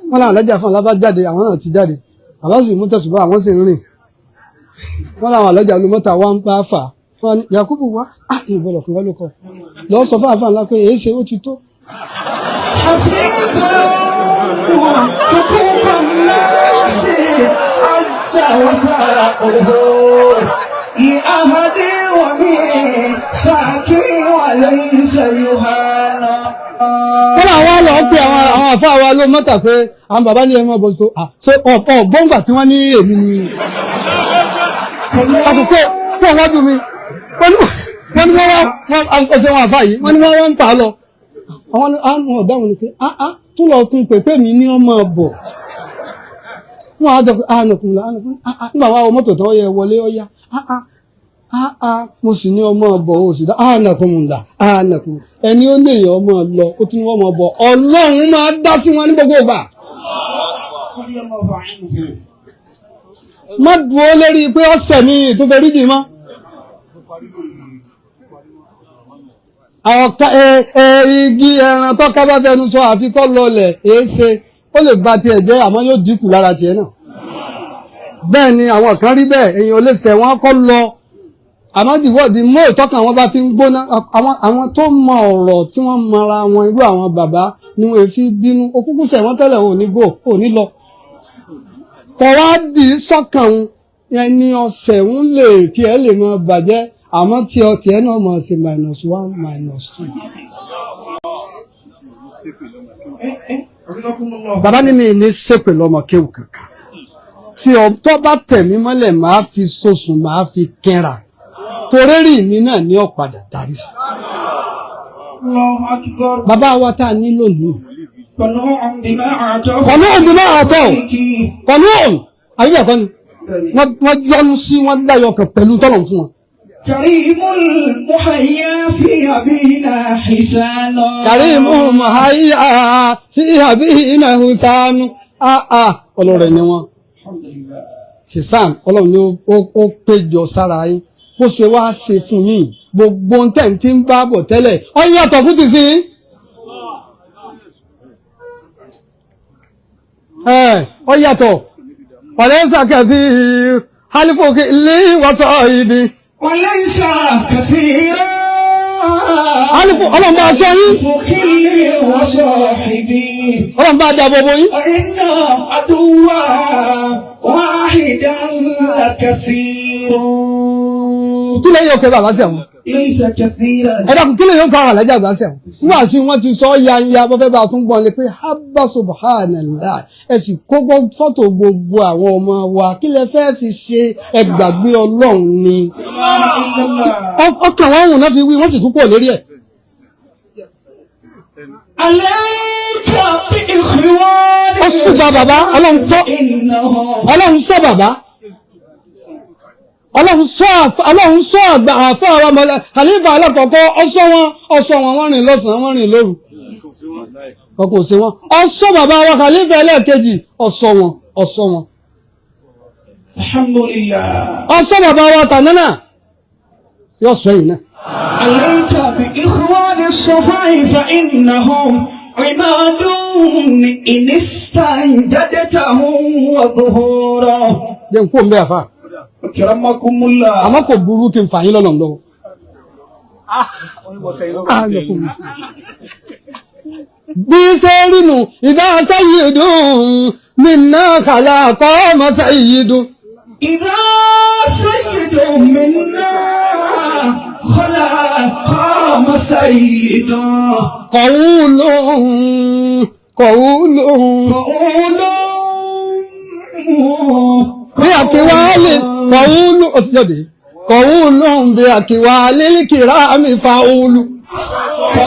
Wọn làwọn alájà fún alábá jáde, àwọn náà ti jáde, bàbá sì mú tẹ̀sùbá, àwọn sì ń rìn. Wọn làwọn alájà lu mọ́tà wa ń bá fà wọn ní Yakubu wá á ìbọ̀lọ̀ kí wọ́n ló kọ lọ sọ fún àfáà ńlá pé èé ṣe ó ti tó. حفيظ حقوق الناس عز وفاؤه لأحد وميثاق وليس يهان. Wọn làwọn lọ pé àwọn àfáà wa ló mọ́tà pé àwọn bàbá ní ẹmọ bọ̀ tó so ọ̀pọ̀ gbọ́ngbà tí wọ́n ní èmi ni àkókò pọ̀ wájú mi. Wọ́n ní wọ́n wá ọ̀sẹ̀ wọn àfáà yìí, wọ́n ní wọ́n wá ń fà á lọ. Àwọn ọ̀dáwọn ni pé ah ah, tún lọ tún pè pé mi ní ọmọ bọ̀. Wọ́n á jọ pé ah nùkùn là nùkùn ah ah, nígbà wà wọ mọ́tò tó yẹ wọlé ọ̀yá, ah ah ah ah, mo sì ní ọmọ bọ̀, ó sì dá ah nùkùn là ah nùkùn. Ẹni ó lè yẹ ọmọ lọ, ó tún wọ́n mọ̀ bọ̀. Ọlọ́run máa dá sí wọn ní gbogbo ìgbà. رضي الله عنه. Má dúró lérí pé ọ̀sẹ̀ mi tó fẹ́ rí dì mọ́. Àwọn igi ẹran tọ́ka bá fẹnu sọ àfikọ́ lọlẹ̀ èéṣe ó lè ba tiẹ̀ jẹ́ àmọ́ yóò dínkù lára tiẹ̀ náà. Bẹ́ẹ̀ ni àwọn kan rí bẹ́ẹ̀, èèyàn ò lè ṣẹ̀ wọ́n kọ́ lọ, àmọ́ dìwọ́dì mọ́ ìtọ́kàn wọn bá fi ń gbóná. Àwọn tó mọ ọ̀rọ̀ tí wọ́n mọra wọn, irú àwọn bàbá ni wọ́n fi bínú okúkú ṣẹ̀ wọ́n tẹ́lẹ̀, ò ní gò ò ní lọ. Kọ̀ wá dì í sọ́kàn ẹni ọ̀sẹ̀ ń lè tiẹ̀ lè mọ bàjẹ́, àmọ́ tí ọ tiẹ̀ náà mọ̀ sí -1 -2. Bàbá ní mi ní ṣépè lọ́mọ kéwù kankan, tí ọ tó bá tẹ̀ mí mọ́lẹ̀ máa fi sosùn máa fi kẹ́ra, torérì mi náà ní ọ̀padà darí sí. Allahu akbar. Bàbá wa tá a ní lónìí. Qana'un bima a'tahu. Qana'un bima a'tahu. Kọ̀nùún àbí bẹ́ẹ̀ kọ́ ni wọ́n yọnu sí wọ́n láyọ̀ kan pẹ̀lú tọ́lọ̀ fún wọn. Karimul muhayya fi abina hisana. Kàrímù mọ̀háyà fi àbí iná hùsánú áà ọlọ́rẹ̀ ni wọ́n. Alhamdulillah. Ṣìṣàn ọlọ́run ni ó péjọ sára yín bó ṣe wá ṣe fún yín, gbogbo ohun tẹ̀ ń ti ń bá bọ̀ tẹ́lẹ̀ ó yàtọ̀ fún tìsín. Ó yàtọ̀ pàdésà kẹfì halifoki ilé wàsọ ibi. وليس كثيرا. Alifu, ọlọ́run bá aṣọ yín. فخلي وصاحبي. Ọlọ́run bá dáàbò bo yín. وإن عدوا واحدا لكثير. Kí lè yóò kẹ́ bàbá sẹ̀wọ̀n. ليس كثيرا. Ẹ dákun, kí lè yóò kọ́ àwọn alájà àgbà sẹ̀wọ̀n. Nígbà tí wọ́n ti sọ yanya bọ́ fẹ́ bá a tún gbọ́n lé pé haba subhanallah, ẹ sì kó gbọ́ fọ́tò gbogbo àwọn ọmọ wa, kí lẹ fẹ́ fi ṣe? Ẹ gbàgbé ọlọ́run ni. لا إله إلا الله. Ọkàn wọn hùn náà fi wí, wọ́n sì tún pọ̀ lérí ẹ̀. عليك بإخواني. Ó ṣùgbọ́n bàbá ọlọ́run tọ́ إنهم ọlọ́run sọ bàbá ọlọ́run sọ ọlọ́run sọ àgbà àfa àwọn ọmọ khalifa alákọ̀ọ́kọ́ ọsọ wọn, ọsọ wọn, wọ́n rìn lọ́sàn-án, wọ́n rìn lóru, kọkọ sí wọn. Ọsọ bàbá wa khalifa ẹlẹ́ẹ̀kejì, ọsọ wọn, ọsọ wọn. الحمد لله. Ọsọ bàbá wa tànánà yóò sọ yìí náà. عليك بإخوان الصفاء فإنهم عماد إن استنجدتهم وظهورا. Jẹ́ n kó n bẹ́ àfa. أكرمكم الله. Àmọ́ kò burú kí n fà yín lọ́nà lọ́wọ́. Bí ṣe rínu ìdá sayyidun minna khalaqa ma sayyidun. إذا سيد منا خلا قام سيد. Qawlun qawlun. قول. Bí àkíwálé qawlu ó ti jáde qawlun bí àkíwálé kirami fa'ulu.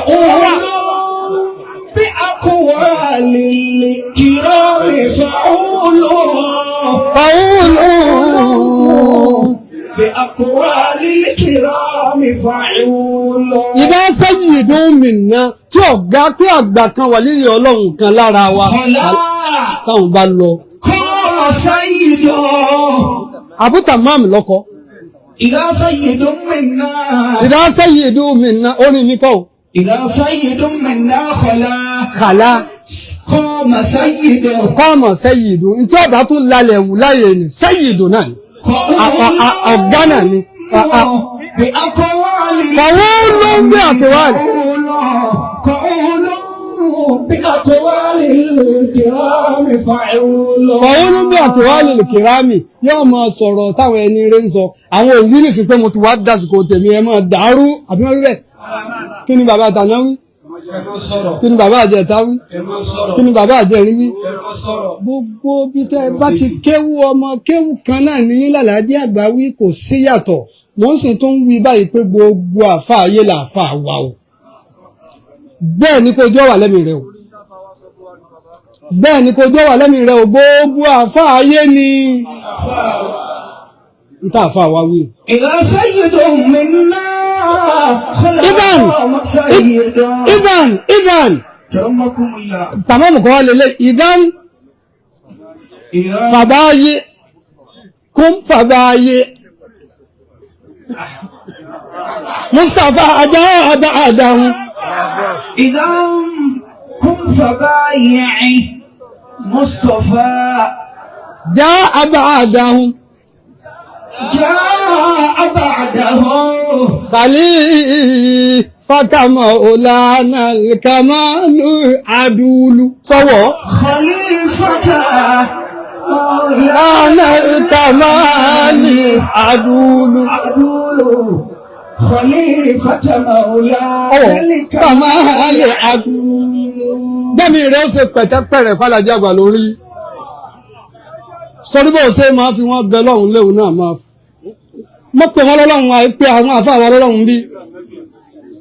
قول بأقوال الكرام فعول. Qawlun. بأقوال الكرام فعول. Ìdá sayyidun minna tí ọ̀gá pé àgbà kan wà lílé ọlọ́run kan lára wa خلا táwọn bá lọ. قام سيد. Abu Tamam lọ́kọ. إذا سيد منا. Ìdá sayyidun minna orin mi kọ́ o. إذا سيد منا خلا Kàlá قام سيد. kọ́mọ̀ sayyidun ntí ọ̀gá tún lálẹ́ wù láyé ni sayyidun náà ni. Ọ̀gá náà ni. بأقوال. قول بأقوال. قول بأقوال الكرام فعول. Kọ̀ọ̀lù bí àtiwálì kìrámì yóò máa sọ̀rọ̀ táwọn ẹni rẹ̀ ń sọ. Àwọn òwú nìsín pé mo ti wá dásìkò tèmi ẹ máa dàrú àbí wọ́n wí bẹ́ẹ̀. Kí ni bàbá àtàná wí? Kí ni bàbá àjẹta wí? Kí ni bàbá àjẹrin wí? Gbogbo bí tẹ́ ẹ bá ti kéwú ọmọ kéwú kan náà ní lálàájì àgbà wí, kò sí yàtọ̀. Mò ń sì tún wí báyìí pé gbogbo àfa ayé làáfà wa o. Bẹ́ẹ̀ ni kò jọ́ wà lẹ́mìí rẹ o. Bẹ́ẹ̀ ni kò jọ́ wà lẹ́mìí rẹ o. Gbogbo àfa ayé ni n tá àfa wa wí. إذا سيد منا خلا إذن. قام سيد. Ivan Ivan كرمكم الله. tàmọ́mù kọ́ wá lélẹ̀ Ivan إذا fàbáyé kún fàbáyé. Mustapha ajá àdáhùn. إذا كن فبايع مصطفى Já àbá àdáhùn. جاء بعده Khalifa Maulana al-Kamalu Adulu. Sọ́wọ́. خليفة Maulana al-Kamalu Adulu. عدول خليفة مولانا Ọwọ́. الكمال Kamalu Adulu. Jẹ́mi rẹ̀ ó ṣe pẹ̀tẹ́pẹ̀rẹ̀ fàlàjì àgbà lórí. Sọrí bó ṣe máa fi wọ́n bẹ lọ́hùn léwu náà máa f. Mo pè wọ́n lọ́lọ́hun àìpé àwọn àfáà wa lọ́lọ́hun bí.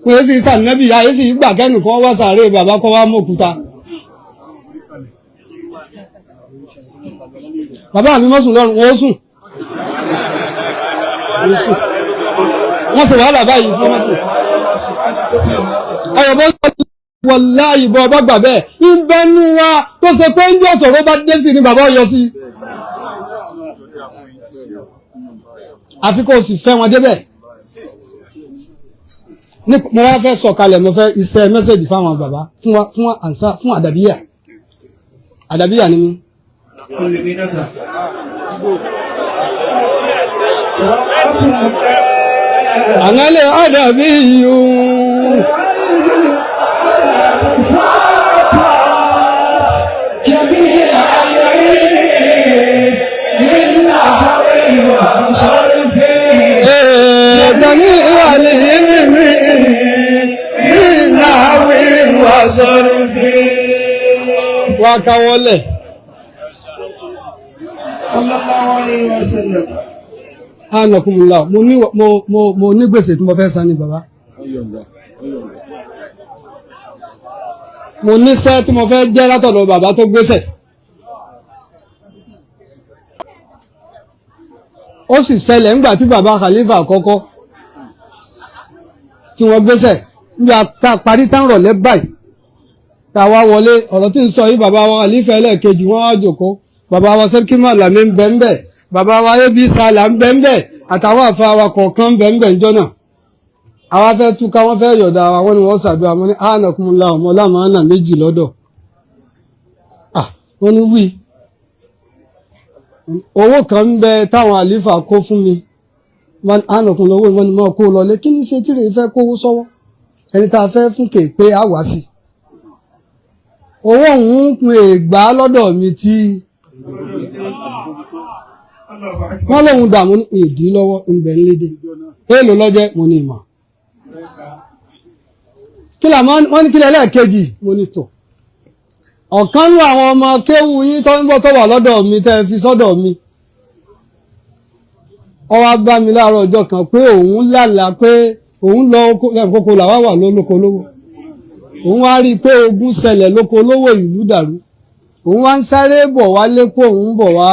Wọ́n yé sì sànẹ́bì ayé sì gbà kẹ́nìkan wá sàárè bàbá kọ́ wá mọ́kúta. Bàbá mi mọ́sùn lọ́rùn, wọ́n sùn. Wọ́n sùn. Wọ́n sì wàhálà báyìí fún wọn sùn. Ọ̀rọ̀ bọ́ wọláyì bọ́ ọba gbà bẹ́ẹ̀ ń bẹ́nu wa tó ṣe pé ń jọ sọ̀rọ̀ bá dé sí ni bàbá ọyọ sí. Àfi kó o sì fẹ́ wọn débẹ̀. Mo wá fẹ́ sọ̀kalẹ̀, mo fẹ́ iṣẹ́ mẹ́sẹ̀jì fáwọn bàbá fún wa fún ànsá fún àdàbíyà. Àdàbíyà ni mí. Ànálẹ̀ àdàbíyù. جميع العلم من نحو وصرف Ẹ̀ẹ́dàmí ìwàlẹ̀ ìlú ìnáwó وصرف wá káwọ́lẹ̀. صلى الله عليه وسلم Ánàkúnmùlá, mo ní mo mo mo ní gbèsè tí mo fẹ́ san ni bàbá. Mo níṣẹ́ tí mo fẹ́ jẹ́ látọ̀dọ̀ bàbá tó gbéṣẹ̀. Ó sì ṣẹlẹ̀ ńgbà tí bàbá Khalifa àkọ́kọ́ tí wọ́n gbéṣẹ̀ nígbà tá a parí tán rọ̀lẹ́ báyìí. Tá a wá wọlé ọ̀rọ̀ tí ń sọ yìí, bàbá wa Khalifa ẹlẹ́ẹ̀kejì wọ́n wá jòkó. Bàbá wa Sẹ́ríkì Màlàmí ń bẹ ń bẹ̀. Bàbá wa Ebi Sàlà ń bẹ ń bẹ̀. Àtàwọn àfa wa kọ̀ọ̀kan ń bẹ ń bẹ̀ ńjọ́ náà. Àwa fẹ́ túká, wọ́n fẹ́ yọ̀dà wa, wọ́n ní wọ́n ṣàdúrà, wọ́n ní ánàkúnmọ́lá ọmọ lámàánà méjì lọ́dọ̀. Ah, wọ́n ní wí. Owó kan ń bẹ táwọn àlífà kó fún mi. Wọ́n ní ánàkúnlá owó, wọ́n ní mọ́ kó lọlé. Kí ní ṣe tí rèé fẹ́ kówó sọ́wọ́? Ẹni tá a fẹ́ fún kè pé a wá sí. Owó òun ń pin ègbà lọ́dọ̀ mi tí wọ́n lóun dààmú ní ìdí lọ́wọ́ ń bẹ ń lédè. Èèlò lọ́jẹ́ mo ní ìmọ̀. Kí là wọ́n ní kílẹ̀ ẹlẹ́ẹ̀kejì mo ní tò. Ọ̀kan nú àwọn ọmọ kéwu yín tó ń bọ̀ tó wà lọ́dọ̀ mi tẹ́ ẹ fi sọ́dọ̀ mi. Ó wá bá mi láàárọ̀ ọjọ́ kan pé òun lálàá pé òun lọ kókó làwa wà lólóko lówó. Òun wá rí i pé ogun ṣẹlẹ̀ lóko lówó, ìlú dàrú. Òun wá ń sáré bọ̀ wálé pé òun bọ̀ wá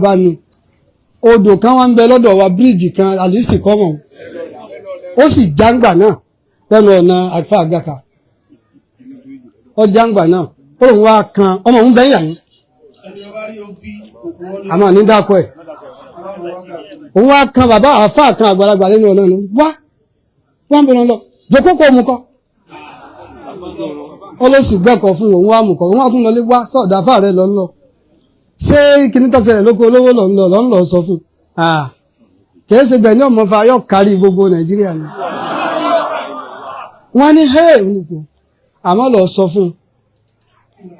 bá mi. Odò kan wá ń bẹ lọ́dọ̀ wa, bíríìjì kan àlìsì kọ́mọ̀. Ó sì jáǹgbà náà lẹ́nu ọ̀nà àlùfáà àgàkà. Ó jáǹgbà náà. Ó lóun wá kan ọmọ òun bẹ́yà yín. Àmọ́ ní dákọ̀ ẹ̀. Òun wá kan bàbá àáfàá kan àgbàlagbà lẹ́nu ọ̀nà náà. Wá wá ń bọ̀ lọ. Jòkó kó mu kọ́. Ó ló sì gbẹ́kọ̀ fún òun wá mú kọ́. Òun wá tún lọlé wá sọ̀dọ̀ àáfàá rẹ̀ lọ ń lọ. Ṣé kíní tó ṣẹlẹ̀ lóko olówó lọ ń lọ lọ ń lọ sọ fún un? Kìí ṣe bẹ̀ ní ọmọ fa yọ kárí gbogbo Nàìjíríà ni. Wọ́n ní hey oníkó àmọ́ lọ sọ fún un.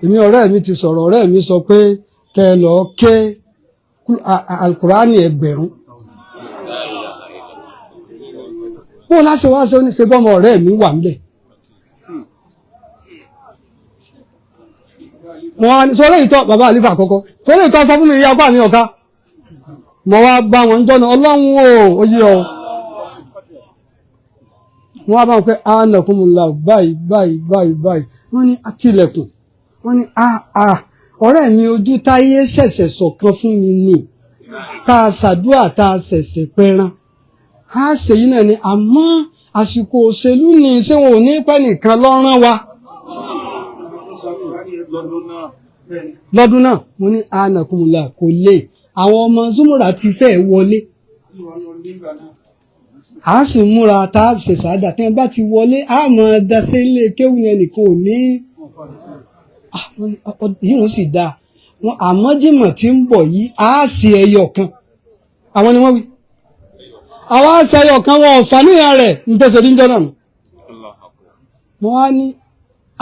Èmi ọ̀rẹ́ mi ti sọ̀rọ̀, ọ̀rẹ́ mi sọ pé kẹ́ ẹ lọ ké Alukurani 1000. Bó láṣẹ wá ṣe ó ní ṣe bọ́mọ ọ̀rẹ́ mi wà ńbẹ̀. Mo wá ní sọlé ìtọ́ bàbá àlífà àkọ́kọ́. Sọlé ìtọ́ sọ fún mi ìyá ọkọ mi ọ̀ka. Mo wá bá wọn jọ́nà Ọlọ́run o, ó yé ọ. Wọ́n wá bá wọn pé ánàkúnmùlà báyìí báyìí báyìí báyìí. Wọ́n ní àtìlẹ̀kùn. Wọ́n ní àà ọ̀rẹ́ mi ojú táyé ṣẹ̀ṣẹ̀ sọ̀kan fún mi ni. Tá a ṣàdúrà tá a ṣẹ̀ṣẹ̀ pẹran. A ṣèyí náà ni àmọ́ àsìkò òṣèlú ni ṣé wọn ò ní pẹ́ nìkan lọ́rán wa. Lọ́dún náà mo ní ánàkúnmùlà kò lè. Àwọn ọmọ Zúmúrà ti fẹ́ wọlé. A sì múra tá a ṣe sàádà tí wọ́n bá ti wọlé a mọ̀ dasẹ́ ilé kéwù yẹn nìkan ò ní yíwọ̀n sì dáa wọn àmọ́ Jímọ̀ tí ń bọ̀ yìí a sì ẹyọ kan àwọn ni wọ́n wí àwọn a sì ẹyọ kan wọn ọ̀fà níyàn rẹ̀ ń tẹ̀sẹ̀ ní jọ́nà nù. Mo wá ní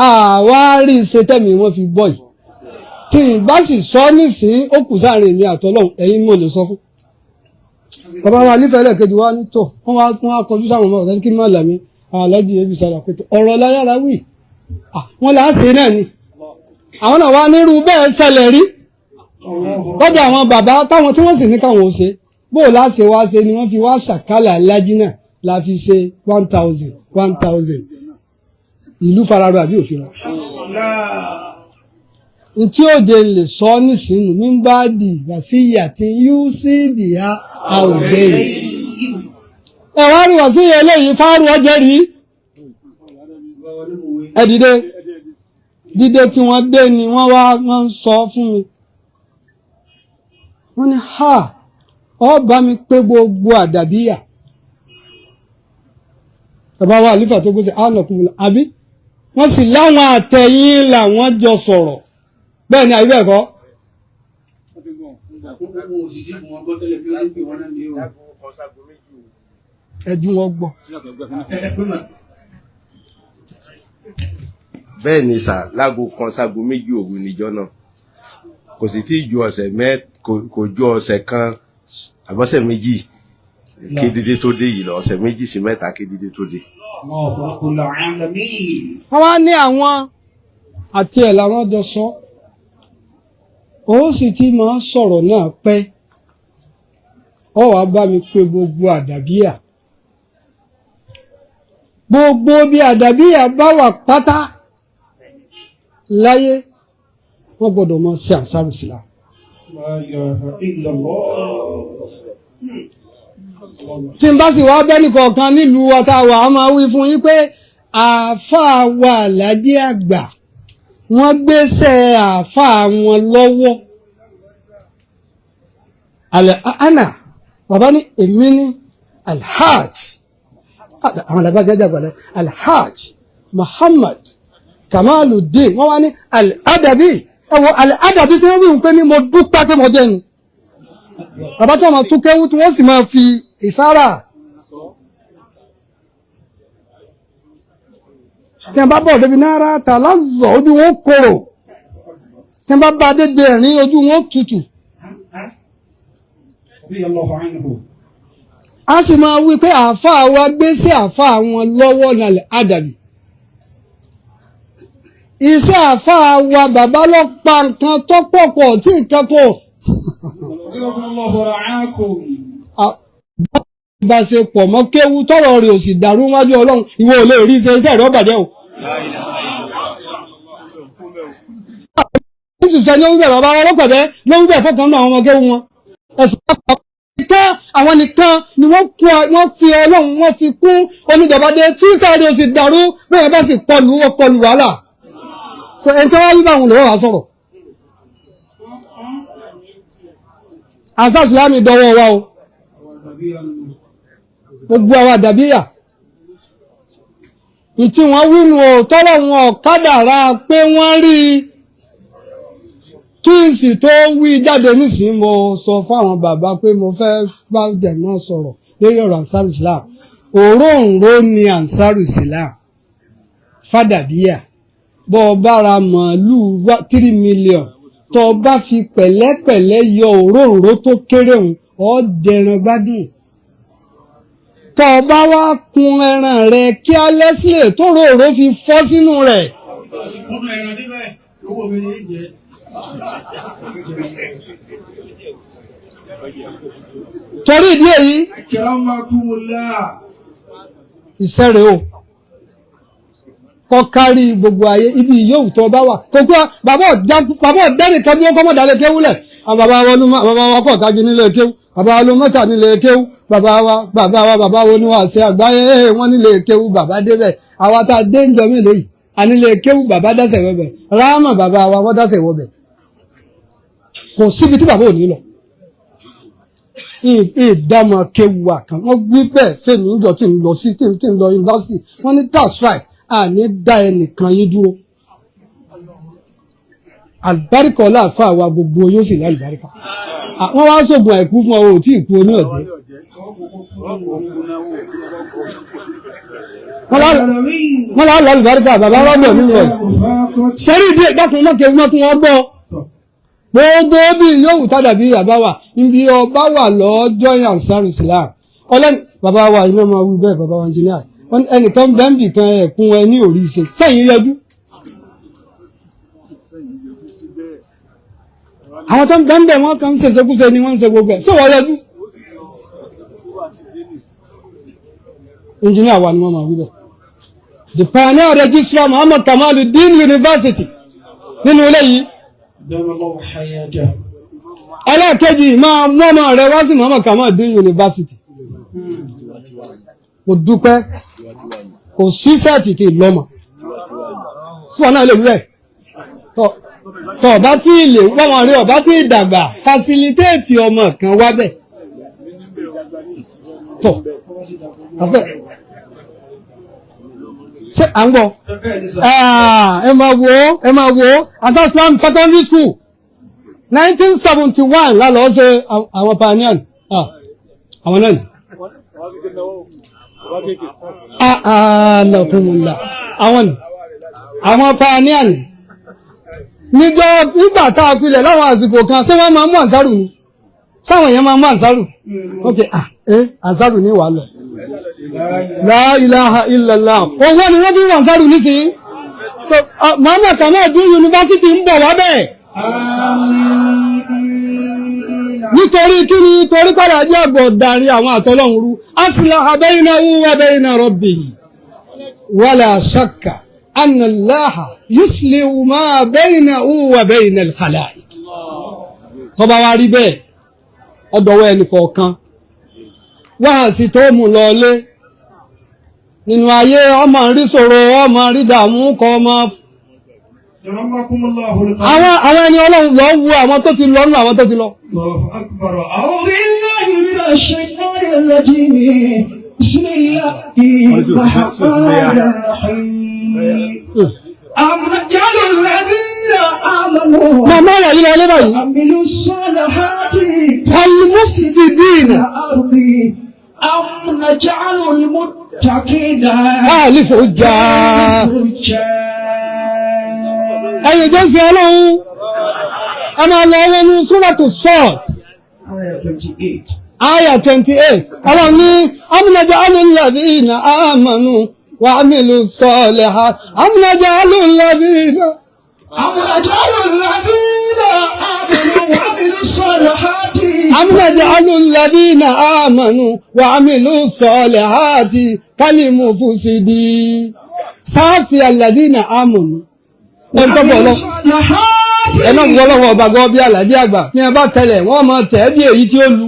àwa rí ṣe tẹ̀mí wọn fi bọ̀ yìí tí n bá sì sọ nísìnyí ó kù sáàrin èmi àtọlọ́hun ẹ̀yin mo lè sọ fún. Bàbá wa nífẹ̀ẹ́ lẹ́ẹ̀kejì wa ní tò wọ́n wá kọjú sáwọn ọmọ ọ̀gá kí má làmí àwọn aláàjì ebi sára pé ọ̀rọ̀ láyára wì wọ́n là á ṣe náà ni àwọn náà wá nírú bẹ́ẹ̀ ṣẹlẹ̀ rí lọ́dọ̀ àwọn bàbá táwọn tí wọ́n sì ní káwọn ò ṣe bó o láṣẹ wá ṣe ni wọ́n fi wá ṣàkálà alájí náà la fi ṣe 1000 1000 ìlú fararọ àbí òfin rọ. Ntí òde lè sọ nísìnyí mi ń bá di wàsíyà tí ucb ha àwòdè yìí. Ẹ wá rí wàsíyà eléyìí fáárù ọjẹ́ rí ẹ dìde dídé tí wọ́n dé ni wọ́n wá wọ́n ń sọ fún mi. Wọ́n ní ha ọ bá mi pé gbogbo àdàbíyà bàbá wa àlífà tó gbèsè ànàkùnmùlà àbí wọ́n sì láwọn àtẹ̀yìn làwọn jọ sọ̀rọ̀ bẹ́ẹ̀ ni àbí bẹ́ẹ̀ kọ́. Ẹjú wọn gbọ́. Bẹ́ẹ̀ ni sà, láago 1 sáago 2 òru níjọ́ náà kò sì tí ju ọ̀sẹ̀ kò ju ọ̀sẹ̀ kan àbọ̀sẹ̀ méjì kí dídé tó dé yìí lọ, ọ̀sẹ̀ 2 sí 3 kí dídé tó dé. Wọ́n wá ní àwọn àti ẹ̀ làwọn jọ sọ ó sì ti máa sọ̀rọ̀ náà pẹ́ ọ wàá bá mi pé gbogbo àdàbíyà gbogbo bí àdàbíyà bá wà pátá láyé wọ́n gbọ́dọ̀ máa ṣe ànsárù sílá. Tí n bá sì wá bẹ́ẹ̀ nìkọ̀ọ̀kan nílùú wa tá a wà á máa wí fún yín pé àáfàá wa Àlàájì Àgbà wọ́n gbéṣẹ́ àáfàá wọn lọ́wọ́. Àlẹ́ àná bàbá ní èmi ní Alhaj àwọn alábàjá àgbàlẹ̀ Alhaj Muhammad Kamaluddin wọ́n wá ní Al-Adabi. Ẹ wo Al-Adabi tí wọ́n wí pé ní mo dúpẹ́ pé mo jẹ́ nu. Bàbá tí wọ́n máa tún kéwú tí wọ́n sì máa fi ìsára. Tí wọ́n bá bọ̀ débi náírà tà lásọ̀ ojú wọn korò. Tí wọ́n bá bá débi ẹ̀rín ojú wọn tutù. A sì máa wí pé àáfàá wa gbé sí àáfàá wọn lọ́wọ́ ní Al-Adabi. Iṣẹ́ àáfàá wa bàbá lọ pa nǹkan tó pọ̀ pọ̀ tí nǹkan kò. Bá ṣe pọ̀ mọ́ kéwu tọrọ rẹ̀ ò sì dàrú wájú Ọlọ́run ìwọ ò lè rí iṣẹ́ iṣẹ́ rẹ̀ ó bàjẹ́ o. Nísìsiyìí ní wíbẹ̀ bàbá ọlọ́pàá ló wíbẹ̀ fọ́kàn náà àwọn ọmọ kéwu wọn. Ẹ̀sùn nìkan àwọn nìkan ni wọ́n fi Ọlọ́run wọ́n fi kún oníjọba dé tí iṣẹ́ rẹ̀ ò sì dàrú bẹ́ẹ̀ bá sì kọlù ó kọlù wàhálà. So ẹni tí wọ́n wí báwọn lọ́wọ́ wa sọ̀rọ̀. Àṣà Ìsìlámù dọwọ́ wa o. Gbogbo àwọn àdàbíyà ìtí wọ́n wínú ò tọ́lọ̀ wọn ọ̀kadàra pé wọ́n rí i kí n sì tó wí jáde nísìnyí mo sọ fáwọn bàbá pé mo fẹ́ bá jẹ̀mọ́ sọ̀rọ̀ lórí ọ̀rọ̀ Ansar Islam. Òróǹro ni Ansar Islam fàdàbíyà bọ́ ọ bá ra màálùú 3 million tó o bá fi pẹ̀lẹ́pẹ̀lẹ́ yọ òróǹro tó kéré òun ọ́ jẹran gbádùn. Tọ́ ọ bá wá kun ẹran rẹ̀ kí alẹ́sílẹ̀ tó ròrò fi fọ́ sínú rẹ̀. Torí ìdí èyí iṣẹ́ rẹ̀ o kọ́ kárí gbogbo ayé ibi yóò tó bá wà kò pé bàbá ọ̀dẹ́rìn kan bí wọ́n kọ́ mọ̀ dálé kéwúlẹ̀. Àwọn bàbá wa ló bàbá wa pọ̀ kájú nílé kéwú, bàbá wa ló mọ́ta nílé kéwú, bàbá wa bàbá wa bàbá wo ni wà ṣe àgbáyé wọ́n nílé kéwú bàbá débẹ̀. Àwa tá a dé ń jọ mélòó yìí a nílé kéwú bàbá dásẹ̀ wọbẹ̀, ráàmà bàbá wa wọ́n dásẹ̀ wọbẹ̀. Kò síbi tí bàbá ò ní lọ. Ìdámọ̀ kéwà kan wọ́n wí bẹ́ẹ̀ fèmí ń jọ tí ń lọ sí tí ń lọ yunifásitì. Wọ́n ní that's right, àní dá ẹnìkan yín dúró. Àlùbáríkà ọláàfáà wa gbogbo yóò sì ní àlùbáríkà. Wọ́n wá sóògùn àìkú fún ọ, ò tí ì kú oní ọ̀dẹ́. Wọ́n lá lálùbáríkà bàbá rọ́bọ̀ nínú ẹ̀ sẹ́rí ìdí ìdákun náà kéwú náà kí wọ́n gbọ́. Gbogbo bí yóò wù tádà bí bàbá wa ibi ọba wà lọ́jọ́ Ansar Islam ọlẹ́ni bàbá wa iná máa wí bẹ́ẹ̀. Bàbá wa engineer, wọ́n ní ẹnìkan bẹ́ńbì kan ẹ̀kún ẹ ní òrí ṣe sẹ́yìn yọjú. Àwọn tó ń bẹ́ńbẹ̀ wọ́n kàn ń ṣèṣekúṣe ni wọ́n ń ṣe gbogbo ẹ̀ sọ́wọ́ yọjú. Engineer wa ni wọ́n máa wí bẹ́ẹ̀. The pioneer registrar, Muhammad Kamaluddin University nínú ilé yìí. Ẹlẹ́ẹ̀kejì, máa mọ́mọ́ rẹ wá sí Muhammad Kamaluddin University. Mo dúpẹ́, kò sí set tí lọ́mọ síwọ́n náà lè wí bẹ́ẹ̀. Tọ́ ọba tí ilé wọ́n rí ọba tí ìdàgbà facilitate ọmọ kan wá bẹ́ẹ̀ tọ́ afẹ́ ṣé à ń gbọ́. Ẹ máa wo, ẹ máa wo Ansar Islam Secondary School, 1971 lálọ́ ṣe àwọn pioneer, àwọn náà ni lọ́kùnmùlà àwọn ni àwọn pioneer ni níjọ́ nígbà tá a pilẹ̀ láwọn àsìkò kan. Ṣé wọ́n máa mú ànsárù ni? Sáwọn èèyàn máa mú ànsárù? Ok, ah ànsárù ní wàá lọ. La ilaha illallah, owó ni wọ́n fi wọ́n ànsárù nísìnyí. So Muhammad Kamaluddin University ń bọ̀ wá bẹ́ẹ̀. Nítorí kí ni? Torí padà jẹ́ àgbọ̀ darí àwọn àtọ́lọ́hun rú. Aslaha baynahu wa bayna rabbihi, wala shakka anna Allaha yuslihu ma baynahu wa bayna al-khalaiq. Tọ́ba wa rí bẹ́ẹ̀, ọ̀dọ̀wọ́ ẹnì kọ̀ọ̀kan wáhàsí tó mú lọlé nínú ayé, ọmọ rí ṣòro, ọmọ rí dààmú kọ ọmọ. Àwọn ẹni Ọlọ́run lọ wo àwọn tó ti lọ nù, àwọn tó ti lọ. Allahu akbar. A'udhu billahi minash shaitanir rajim. Bismillahir rahmanir rahim. Am naj'alu alladhina amanu Màmá rẹ̀ yìí lọ lé báyìí. amilu salihati Al-mufsidina ardi am naj'alu al-muttaqina al-fujjar. Ẹ̀yin tó ń sin Ọlọ́run, ẹ máa lọ wọnú Súratu Sad. Ayah 28. Aya 28. Ọlọ́run ní am naj'alu alladhina amanu wa amilu salihat am naj'alu alladhina. Am naj'alu alladhina amanu wa amilu salihati. Am naj'alu alladhina amanu wa amilu salihati kal-mufsidin. Sáfì alladhina amanu. Ẹn tó bọ̀ lọ. Ẹnà gbọ́lọ́wọ́ ọba gbọ́ bí àlàdé àgbà ní ẹ bá tẹlẹ̀ wọ́n máa tẹ̀ bí èyí tí ó lu.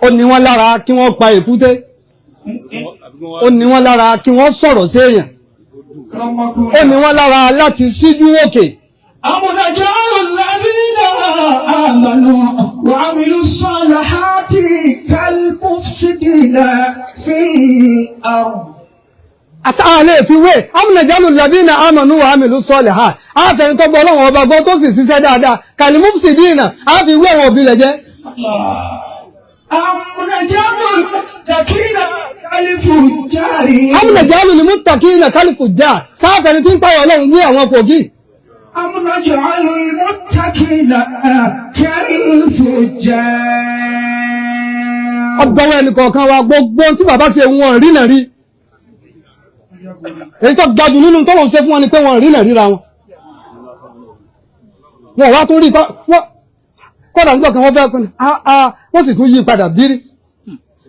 Ó ní wọ́n lára kí wọ́n pa èkúté. Ó ní wọ́n lára kí wọ́n sọ̀rọ̀ sí èèyàn. Ó ní wọ́n lára láti síjú òkè. Am naj'alu alladhina amanu wa amilu salihati kal-mufsidina fil ard. Àtàlẹ́ ìfiwé am naj'alu alladhina amanu wa amilu salihat. Àtẹni tó gbọ́ Ọlọ́run ọba gbọ́ tó sì ṣiṣẹ́ dáadáa kal-mufsidina á fi wé àwọn òbí lẹ̀ jẹ́. Am naj'alu al-muttaqina kal-fujjari. Am naj'alu al-muttaqina kal-fujjar. Sáfẹ́ni tí ń pààyàn Ọlọ́run wé àwọn kòkí. Am naj'alu al-muttaqina kal-fujjar. Ọgbọ̀wọ́ ẹnì kọ̀ọ̀kan wa, gbogbo tí bàbá ṣe wọn rí náà rí. Èyí tó ga jù nínú tọ́lọ̀ ń ṣe fún wọn ni pé wọn rí náà ríra wọn. Wọn wá tún rí pa wọn kọ́dà níjọ́ kan wọ́n fẹ́ pín wọ́n sì tún yí padà bírí.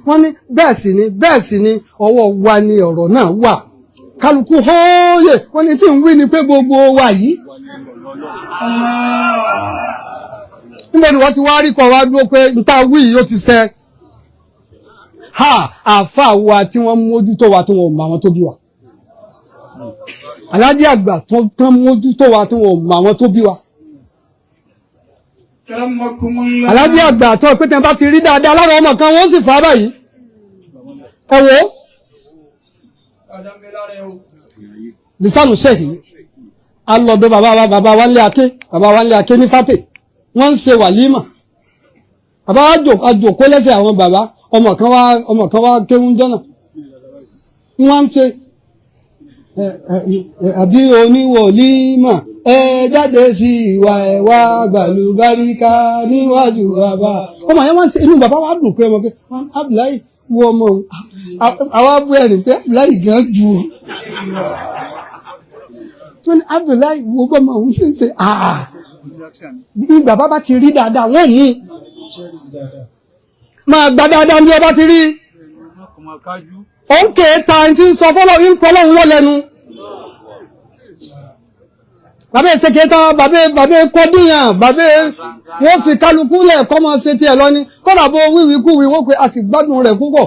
Wọ́n ní bẹ́ẹ̀ sì ni, bẹ́ẹ̀ sì ni, ọwọ́ wa ni ọ̀rọ̀ náà wà. Kálukú hóòyè wọ́n ní tí ń wí ni pé gbogbo wa yìí. Níbo ni wọ́n ti wá rí kọ́ wá dúró pé n ta wí yìí ó ti ṣẹ. Ha, àfa wa tí wọ́n mójútó wa tí wọ́n mọ àwọn tó bí wa. Aláàjì àgbà tó tán mójútó wa tí wọ́n mọ àwọn tó bí wa. Karamakumullah. Alájí àgbà tó pé tí wọ́n bá ti rí dáadáa lára ọmọ kan wọ́n sì fà á báyìí. Ẹ wo lisanu sheikh yìí alọ́dọ̀ bàbá wa, bàbá wa ń lé aké, bàbá wa ń lé aké ní fàtè, wọ́n ń ṣe wàlímà. Bàbá wa jòkó lẹ́sẹ̀ àwọn bàbá, ọmọ kan wá kéwú jọ́nà, wọ́n ń ṣe àbí oníwòlímà, ẹ jáde sí ìwà ẹ wá gbàlúbáríkà níwájú bàbá. Ọmọ yẹn wọ́n ń ṣe, inú bàbá wa dùn pé ọmọ pé Abdullahi wo ọmọ òun, àwa bú ẹ̀rìn pé Abdullahi gan ju tó ní Abdullahi wo bọ́mọ òun ṣe ń ṣe àà. Bí bàbá bá ti rí dáadáa, wọ́n mú máa gba dáadáa bí ọba ti rí. Òun kèé ta ẹni tí ń sọ fọlọ́ ń pọ́ lọ́hùn lọ́lẹ́nu. Bàbá ẹ̀ ṣe kèé ta, bàbá ẹ̀ kọ́díyàn, bàbá ẹ̀ wọ́n fi kálukú lẹ̀ kọ́ máa ṣe tiẹ̀ lọ́ní kọ́dà bó wíwí kúwí wọ́n pe a sì gbádùn rẹ̀ púpọ̀.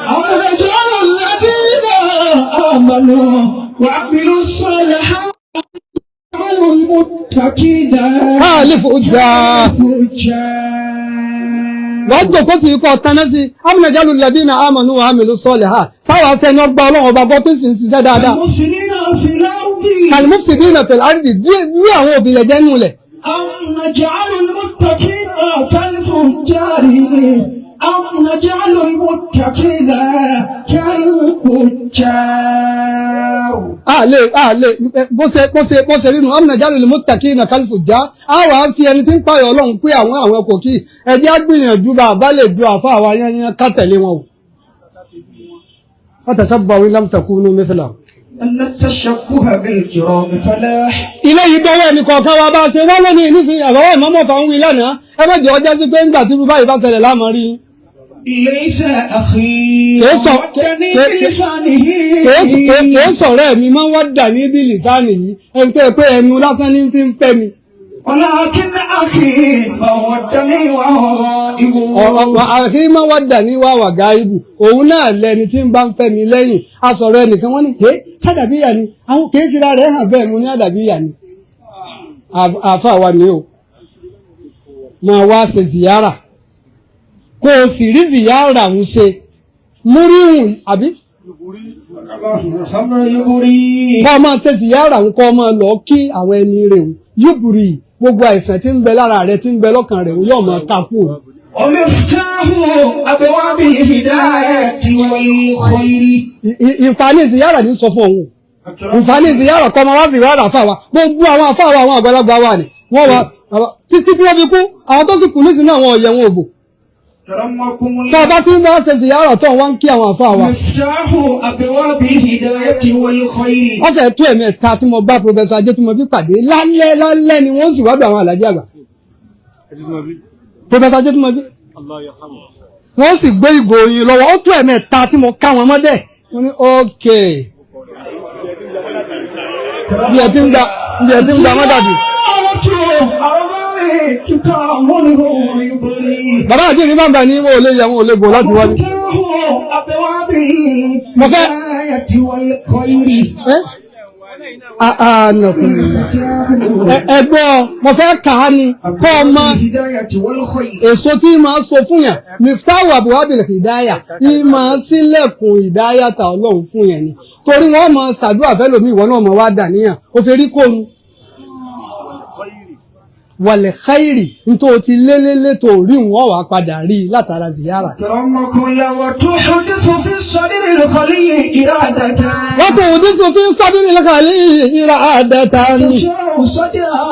أرجع الذين آمنوا وعملوا الصالحات المتقين káàlì fòjà فجار. Wọ́n jòkó tí ikọ̀ taná sí amúnàjálù lẹ́bí náà àmọ̀nù àmìlú sọ́ọ̀lẹ̀ ha sáwà fẹ́ ní ọgbà ọlọ́run ọba bọ́ tó sì ń ṣiṣẹ́ dáadáa. المسلمين في الأرض Kàlímùsì dín ìnàfẹ̀ àrídì bí àwọn òbí lẹ̀ jẹ́ nulẹ̀. أم نجعل المتقين كالفجار أم نجعل المتقين كالفجار. Àlè àlè bó ṣe rínu amúnàjálù lè mọ́tàkì iná kálífù já á wà á fi ẹni tí ń pààyàn ọlọ́run pé àwọn kò kí ẹjẹ́ á gbìyànjú bá a bá lè ju àfa àwa yányán ká tẹ̀lé wọn o. Wọ́n tẹ̀sán bọ̀ wí lámùtàkùnú mẹ́fìlà. أن التشبه بالكرام فلاح. Ilé yìí dọ́wọ́ ẹnì kọ̀ọ̀kan wa bá a ṣe wọ́n lónìí nísìnyí àbáwọ̀ ìmọ̀mọ́ kan ń wí lánàá, ẹ má jẹ́ ọjà sí pé ńgbà tí irú báyìí bá ṣẹlẹ̀ láàmú rí. ليس أخي ودني بلسانه. Kèé sọ̀rọ̀ mi máa ń wá dà ní bí lìsáàní yìí, ẹni tó yẹ pé ẹnu lásán ní fi ń fẹ́ mi. ولكن أخي فودني وهو غائب. Àkí máa wá dà ní wá wà gáíbù, òun náà lẹni tí ń bá ń fẹ́ mi lẹ́yìn. Asọ̀rọ̀ ẹnìkan wọ́n ní ẹ sádàbíyà ni àwọn kèé fira rẹ̀ hàn bẹ́ẹ̀, mo ní àdàbíyà ni àáfà wa ni o máa wá ṣe ziyara, kó o sì rí ziyara ń ṣe múríhùn àbí الخمر يبري. Kọ́ ọ máa ṣe ziyara ń kọ́ ọ máa lọ kí àwọn ẹni rẹ̀ ń yúbùrì, gbogbo àìsàn tí ń bẹ lára rẹ̀, tí ń bẹ lọ́kàn rẹ̀, yóò máa ká kú o. ومفتاح أبواب الهداية والخير. Ìfàní ziyara ní sọ fún òun, ìfàní ziyara kọ́ ọmọ wá ziyara àfàwà, gbogbo àwọn àfàwà, àwọn àgbàlagbà wa ni wọ́n wá títí tí wọ́n fi kú, àwọn tó sì kú nísìnyí àwọn ọ̀yẹ̀ wọn ò bò. ترمكم. Tó o bá ti ń bá ṣe ziyara tó wọ́n ń kí àwọn àfàwà. مفتاح أبواب الهداية والخير. Wọ́n fẹ́ tó ẹ̀mẹ́ta tí mo bá Professor Ajétúmọ̀bí pàdé lálẹ́ lálẹ́ ni wọ́n sì wá bẹ̀ àwọn àlàjì àgbà. Professor Ajétúmọ̀bí, wọ́n sì gbé ìgò oyin lọ́wọ́, ó tó ẹ̀mẹ́ta tí mo ká wọn mọ́dẹ̀, wọ́n ní ókè bí ẹ ti ń gba wọ́n dàbí. Bàbá àti ìrìn bàbá ní wọn ò lè yẹ wọn ò lè bò láti wájú. Mo fẹ́ ẹ́ ẹgbọ́ mo fẹ́ kà á ni kọ́ ọmọ èso tí máa so fún yàn, miftahu abuwabil hidaya, yìí máa sílẹ̀kùn hidaya ta ọlọ́run fún yàn ni, torí wọ́n máa ṣàdúrà fẹ́lòmíì, ìwọ náà máa wá dà níyàn ó fi rí kóru wàlẹ̀ khairi nítorí ti lélélé tó rí wọn wà padà rí látara ziyara. وتحدث في الصدر الخلي إرادة. Wọ́n tó òdísùn fi ń sábìrì lọ́kàlí ìrà àdàtà ni. تشاء صدرا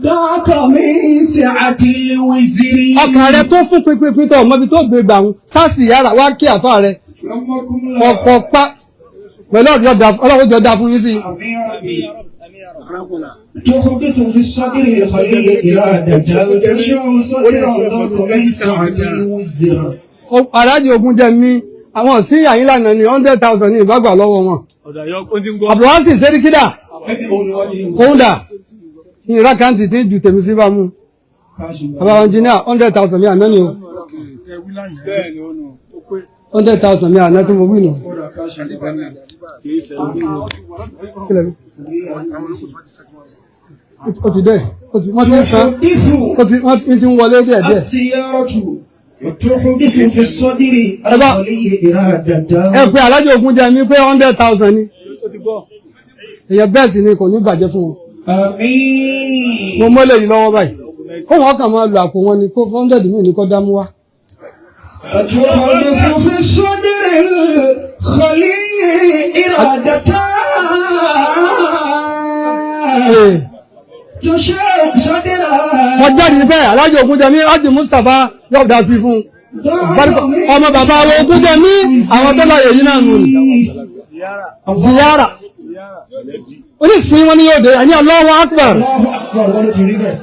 ذاك من سعة الوزر. Ọkàn rẹ tó fún pínpín tó ọmọ ibi tó gbé gbà ń sáàsì yàrá wá kí àfa rẹ ọkọ̀ pa pẹ̀lú ọlọ́run jọ da fún yín sí. تحدث في الصدر الخلي إرادة تشاء صدرا ذاك من سعة الوزر. Aláàjì ogun jẹ mí, àwọn sí àyín lànà ní 100,000 ní ìbágbà lọ́wọ́ wọn. Abdulwasi Serikida òun dà ní ìrákàntì tí ń ju tèmi sí bá mú. Bàbá engineer, 100,000 mi àná ni o, 100,000 mi àná tí mo wí nù. Kílẹ̀ mi? Ó ti dé, wọ́n ti ń san, تحدث wọ́n ti ń wọlé díẹ̀ díẹ̀. الزيارة وتحدث في الصدر الخلي إرادة Ẹ pé Aláàjì Ògúnjẹmí pé 100,000 ni. Èèyàn bẹ́ẹ̀ sì ni kò ní bàjẹ́ fún wọn. آمين Mo mọ́lẹ̀ yìí lọ́wọ́ báyìí. Kó wọn kàn máa lo àpò wọn ni kó 100 míì ní kó dá mú wá. وتحدث في الصدر الخلي إرادة Ee, تشاء صدرا wọ́n jáde bẹ́ẹ̀ Aláàjì Ògúnjẹmí Ájì Mustapha yóò dá sí fún un. Ọmọ bàbá wa Ògúnjẹmí àwọn tó láyè yìí náà nù ní. Ziyara. Onísìn wọn ni yóò dé, ẹni Allahu Akbar. Allahu Akbar wọ́n ló ti rí bẹ́ẹ̀.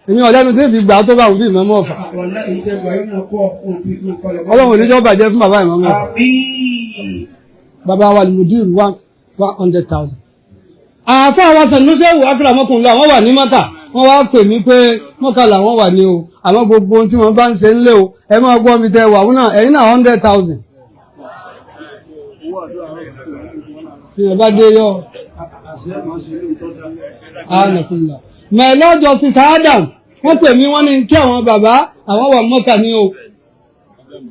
Èmi ọ̀lẹ́nu tí ń fi gbà á tó bá òbí ìmọ̀mọ́ ọ̀fà. Wallahi iṣẹ́ gbà yín náà kọ́ òbí nǹkan lọ́wọ́. Ọlọ́run oníjọ́ bàjẹ́ fún bàbá ìmọ̀mọ́ ọ̀fà. Àmín. Bàbá wa Al-Mudir 100,000. Àáfàá wa Sanusi Akramakunla wọ́n wà ní Mọ́kà. Wọ́n wá pè mí pé Mọ́kà làwọn wà ní o. Àmọ́ gbogbo ohun tí wọ́n bá ń ṣe ń lé o. Ẹ máa gbọ́ mi tẹ wà wọ́n náà ẹ̀yin náà 100,000. Bí ẹ bá dé yọ. Anakunla. My Lord Justice Adam wọ́n pè mí wọ́n ní kí àwọn bàbá àwọn wà Mọ́kà ní o.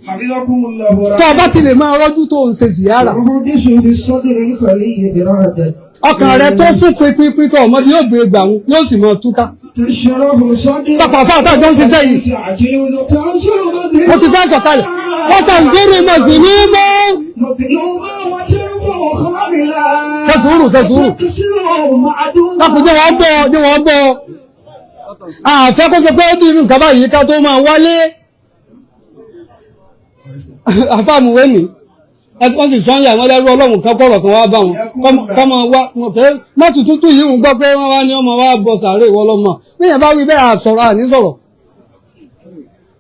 Hafizakumullahu wa Tó o bá ti lè máa rọ́jú tó ń ṣe ziyara. تحدث في الصدر الخلي إرادة Ọkàn rẹ tó fún pínpín tó ọmọdé yóò gbé gbà wọn yóò sì mọ túká. تشرح صدرا Pápá fún àtàjọ ń ṣiṣẹ́ yìí. Mo ti fẹ́ sọ̀kalẹ̀. Wọ́n kàn ń kéré mọ̀ sí ní mọ́. مظلوما وترفع خاملا Ṣe sùúrù, ṣe sùúrù. وتكسر معدوما Lápò jẹ́ wọ́n gbọ́, jẹ́ wọ́n gbọ́. Àfẹ́ kó ṣe pé ó dìrú nǹkan báyìí ká tó máa wálé. Àfàmùwé ni. Wọ́n sì sọ́yà wọ́n lẹ́rú ọlọ́run kan kọ̀rọ̀ kan wá bá wọn. Kọ́mọ wá wọn pé mọ́tò tútù yìí ń gbọ́ pé wọ́n wá ní ọmọ wa bọ sàárè ìwọ lọ́mọ. Bíyẹn bá wí bẹ́ẹ̀ àsọ̀rọ̀ àní sọ̀rọ̀.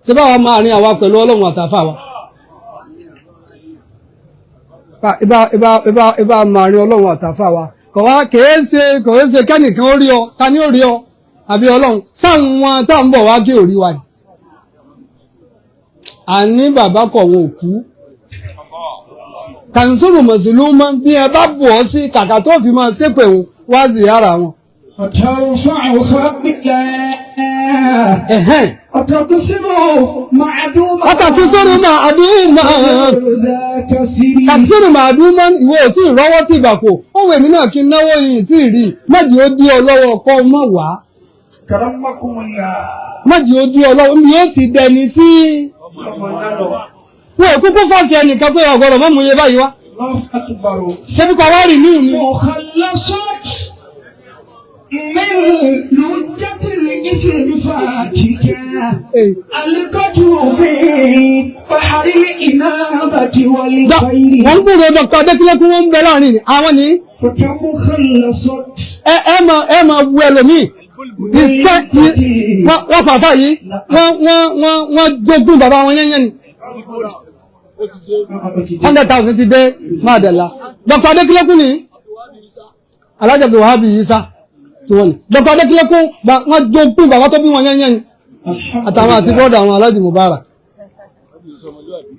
Ṣé báwa máa rin àwa pẹ̀lú ọlọ́run àtàfà wa? Ibà máa rin ọlọ́run àtàfà wa. Kò wá kèé ṣe kò é ṣe kẹ́nìkan ó rí ọ, ta ni ó rí ọ? Àbí ọlọ́run sáwọn tá à ń bọ̀ wá kí ò rí wa ni. Àní bàbá kọ̀ wọn ò kú. Tàǹsùrù mùsùlùmí bí ẹ bá bù ọ sí kàkà tó fi máa ṣépè wọn wá ziyara wọn. وترفع خاملا Ẹ̀hẹ́n. وتقسم معدوما Wákàtí sórí máa àdúrà ذاك سري kàtí máa dún mọ́ ìwọ ò tí ì rọ́wọ́ tí ìbàpò ó wù èmi náà kí n náwó yìí tí ì rí májì ó dí ọ lọ́wọ́ kọ́ mọ̀ wá كرمكم الله májì ó dí ọ lọ́wọ́ mi ó ti dẹni tí wọn ò kúkú fọ́ọ̀sì ẹnìkan pé ọ̀gọ́dọ̀ mọ́ mú iye báyìí wá الله أكبر ṣé bí kò wá rì níhùn ni. مخلصات من لجة الإثم فاتكا القته في بحر الإنابة والخير Wọ́n ń gbúròó Dr. Adékúnlékún wọ́n ń bẹ láàrin ni àwọn ni فكم خلصت ẹ máa wu ẹlòmíì iṣẹ́ wọ́n kàn fà yìí wọ́n jogún bàbá wọn yẹ́nyẹ́ ni 100,000 ti dé máa dẹ̀la Dr. Adékúnlékún ni Alhaji Abdul Wahab Isa tí wọ́n ni Dr. Adékúnlékún wọ́n jogún bàbá tó bí wọn yẹ́nyẹ́ ni àtàwọn àti bọ́ọ̀dà àwọn Alhaji Mubarak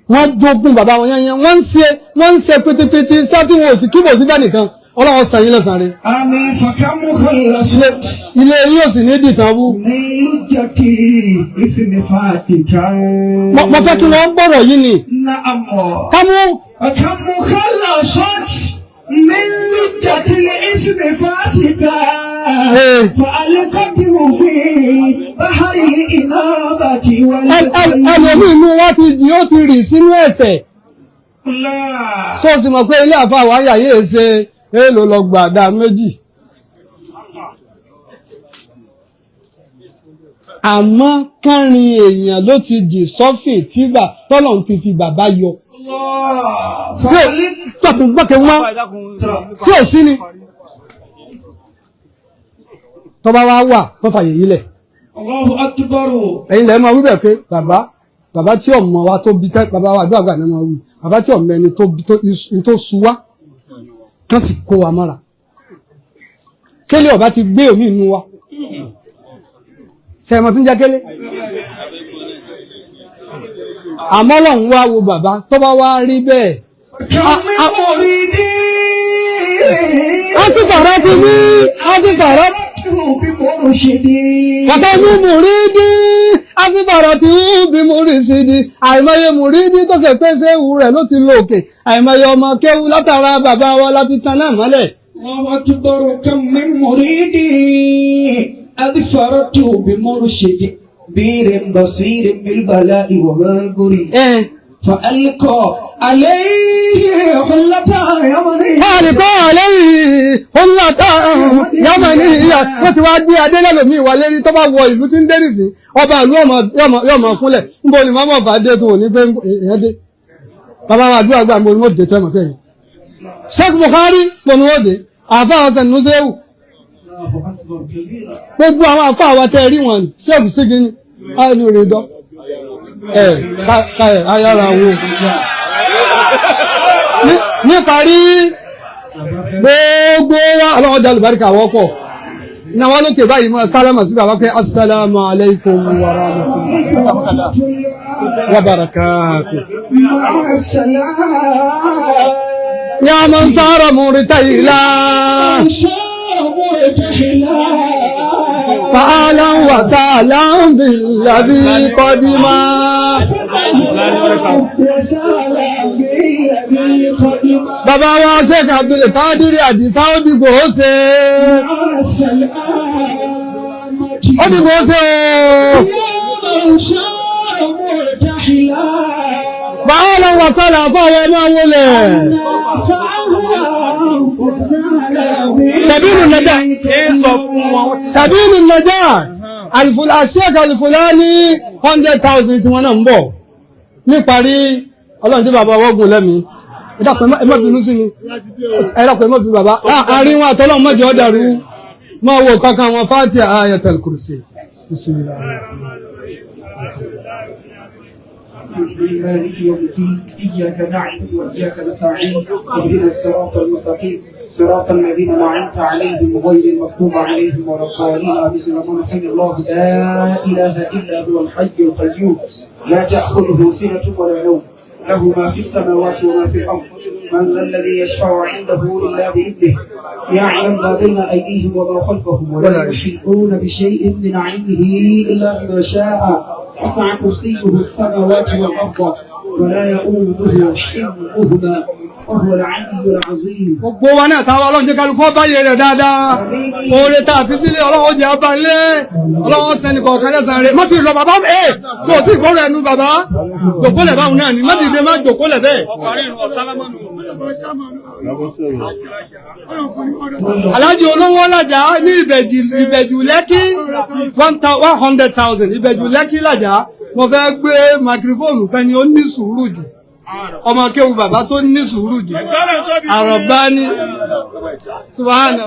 wọ́n jogún bàbá wọn yẹ́nyẹ́ wọ́n ń ṣe pétépété iṣẹ́ tí wọn ò sì kíbò síbẹ̀ nìkan Ọlọ́run san yín lẹ́san rẹ̀ آمين فكم خلصت ilé yóò sì ní dìtàn bú. من لجة الإثم فاتكا Mo fẹ́ kí wọ́n gbọ́rọ̀ yìí ni نعم kámú وكم خلصت من لجة الإثم فاتكا إيه. فألقته في بحر الإنابة والخير ẹlòmíì inú wa ti jì ó ti rì sínú ẹ̀ṣẹ̀ الله sọ́ọ̀sì mọ̀ pé ilé àfa wáyà yìí ṣe èèlò lọ gbà dá méjì. Àmọ́ kánrin èèyàn ló ti jì sọ́fìn tí tọ́lọ̀ ti fi bàbá yọ. الله Sí tọkùn gbọ́kẹ̀ wọ́n sí ò sí ni. Tọ́ba wa wà wọ́n fàyè yìí lẹ̀. الله أكبر Ẹ̀yin lẹ́ẹ̀ máa wí bẹ́ẹ̀ pé bàbá bàbá tí ọmọ wa tó bí tẹ́ bàbá wa àdúrà gbà ní máa wí bàbá tí ọmọ ẹni tó bí tó su wá kán sì kó wa mọ́ra. Kélé ọba ti gbé omi inú wa. Sẹ̀mọ̀ tún jẹ́ kélé. Àmọ́ Ọlọ́run wá wo bàbá tó bá wá rí bẹ́ẹ̀. كم من مريد Asifara ti ní asifara. Bàbá mi mùrídí asifara ti ń bí múrísìdí. Àìmọye mùrídí tó ṣe pé ṣéwù rẹ̀ ló ti lò òkè. Àìmọye ọmọ kéwú látara bàbá wa láti tan náà mọ́lẹ̀. وأكبر كم من مريد أظفرت بمرشد بير بصير بالبلاء والبر فألقى عليه حلة يمنية Àlùkò àlẹ́yìn ọ̀làtà yàmà ní ìyá wọ́n ti wá gbé adé lẹ́lòmíì wà lérí tó bá wọ ìlú tí ń dé nìsín ọba ìlú yọmọ kúnlẹ̀ níbo ni màmá ọba dé tó ní pé ìyẹn dé. Bàbá wa àdúrà gbà níbo ni wọ́n dé tẹ́mọ̀ kẹ́yìn. Sheikh Bukhari níbo ni wọ́n dé àfa Hasan Nusewu الله أكبر كبيرا gbogbo àwọn àfa àwa tẹ́ rí wọn ni Sheikh Sigini àìní rè dọ́ ẹ ká ẹ ayára wo. Níparí gbogbo wa ọlọ́wọ́ dá lùbáríkà wọ́pọ̀ ní àwọn olókè báyìí mọ́ sálámà sí bàbá pé assalamu alaikum wa rahmatullahi wa barakatuh. مع السلامة Ya man sara murtahila صار مرتحلا fa'alan wa sahlan billadhi qadima. وسلام بالذي قدم Bàbá wa Sheikh Abdul Qadir Àdìsá ó dìgbò ó ṣe مع السلامة ó dìgbò ó ṣe o. يا من صار مرتحلا Fa'alan wa sahlan fáwọn ẹ̀mọ́ wọlé. فأهلا وسهلا Sabilu najat. Ń sọ fún wọn, wọ́n ti Sabilu Najat Sheikh Alifulani 100,000 tí wọ́n náà ń bọ̀. Níparí ọlọ́run tí bàbá wọ́gùn lẹ́mi. Ẹ dákun ẹ má bínú sí mi. Ẹ dákun ẹ má bínú bàbá. Àárín wọn àtọ́lọ́run mọ́jọ́ ọ̀dàrú. Máa wo kankan wọn Fatiha Ayatul Kursi. Bismillah. مالك يوم الدين إياك نعبد وإياك نستعين اهدنا الصراط المستقيم صراط الذين أنعمت عليهم غير المغضوب عليهم ولا الضالين آمين. الرحمن الرحيم الله لا إله إلا هو الحي القيوم لا تأخذه سنة ولا نوم له ما في السماوات وما في الأرض من ذا الذي يشفع عنده إلا بإذنه يعلم ما بين أيديهم وما خلفهم ولا يحيطون بشيء من علمه إلا بما شاء وسع كرسيه السماوات والأرض ولا يؤوده حفظهما وهو العلي العظيم. Gbogbo wa náà táwa ọlọ́run jẹ́ kálukú ọba yẹ rẹ̀ dáadáa. Oore tá a fi sílé ọlọ́run jẹ́ ọba ilé. Ọlọ́run sẹ́ni kọ̀ọ̀kan lẹ́sàn-án rẹ̀. Mọ́tò ìlọ bàbá ẹ̀ tó o ti gbọ́rọ̀ ẹnu bàbá. Jòkólẹ̀ báwọn náà ni. Mọ́tò má jòkólẹ̀ bẹ́ẹ̀. Ọkùnrin ìrùn ọ̀sálámọ́nù. Aláàjì olówó làjà ní Ìbẹ̀jù Lẹ́kí 100,000 Ìbẹ̀jù Lẹ́kí làjà. Mo fẹ́ gbé máikrófóònù fẹ́ni ó ní sùúrù jù. Ọmọ kéwu bàbá tó ní sùúrù jù. Àrọ̀bá ní. Subhana.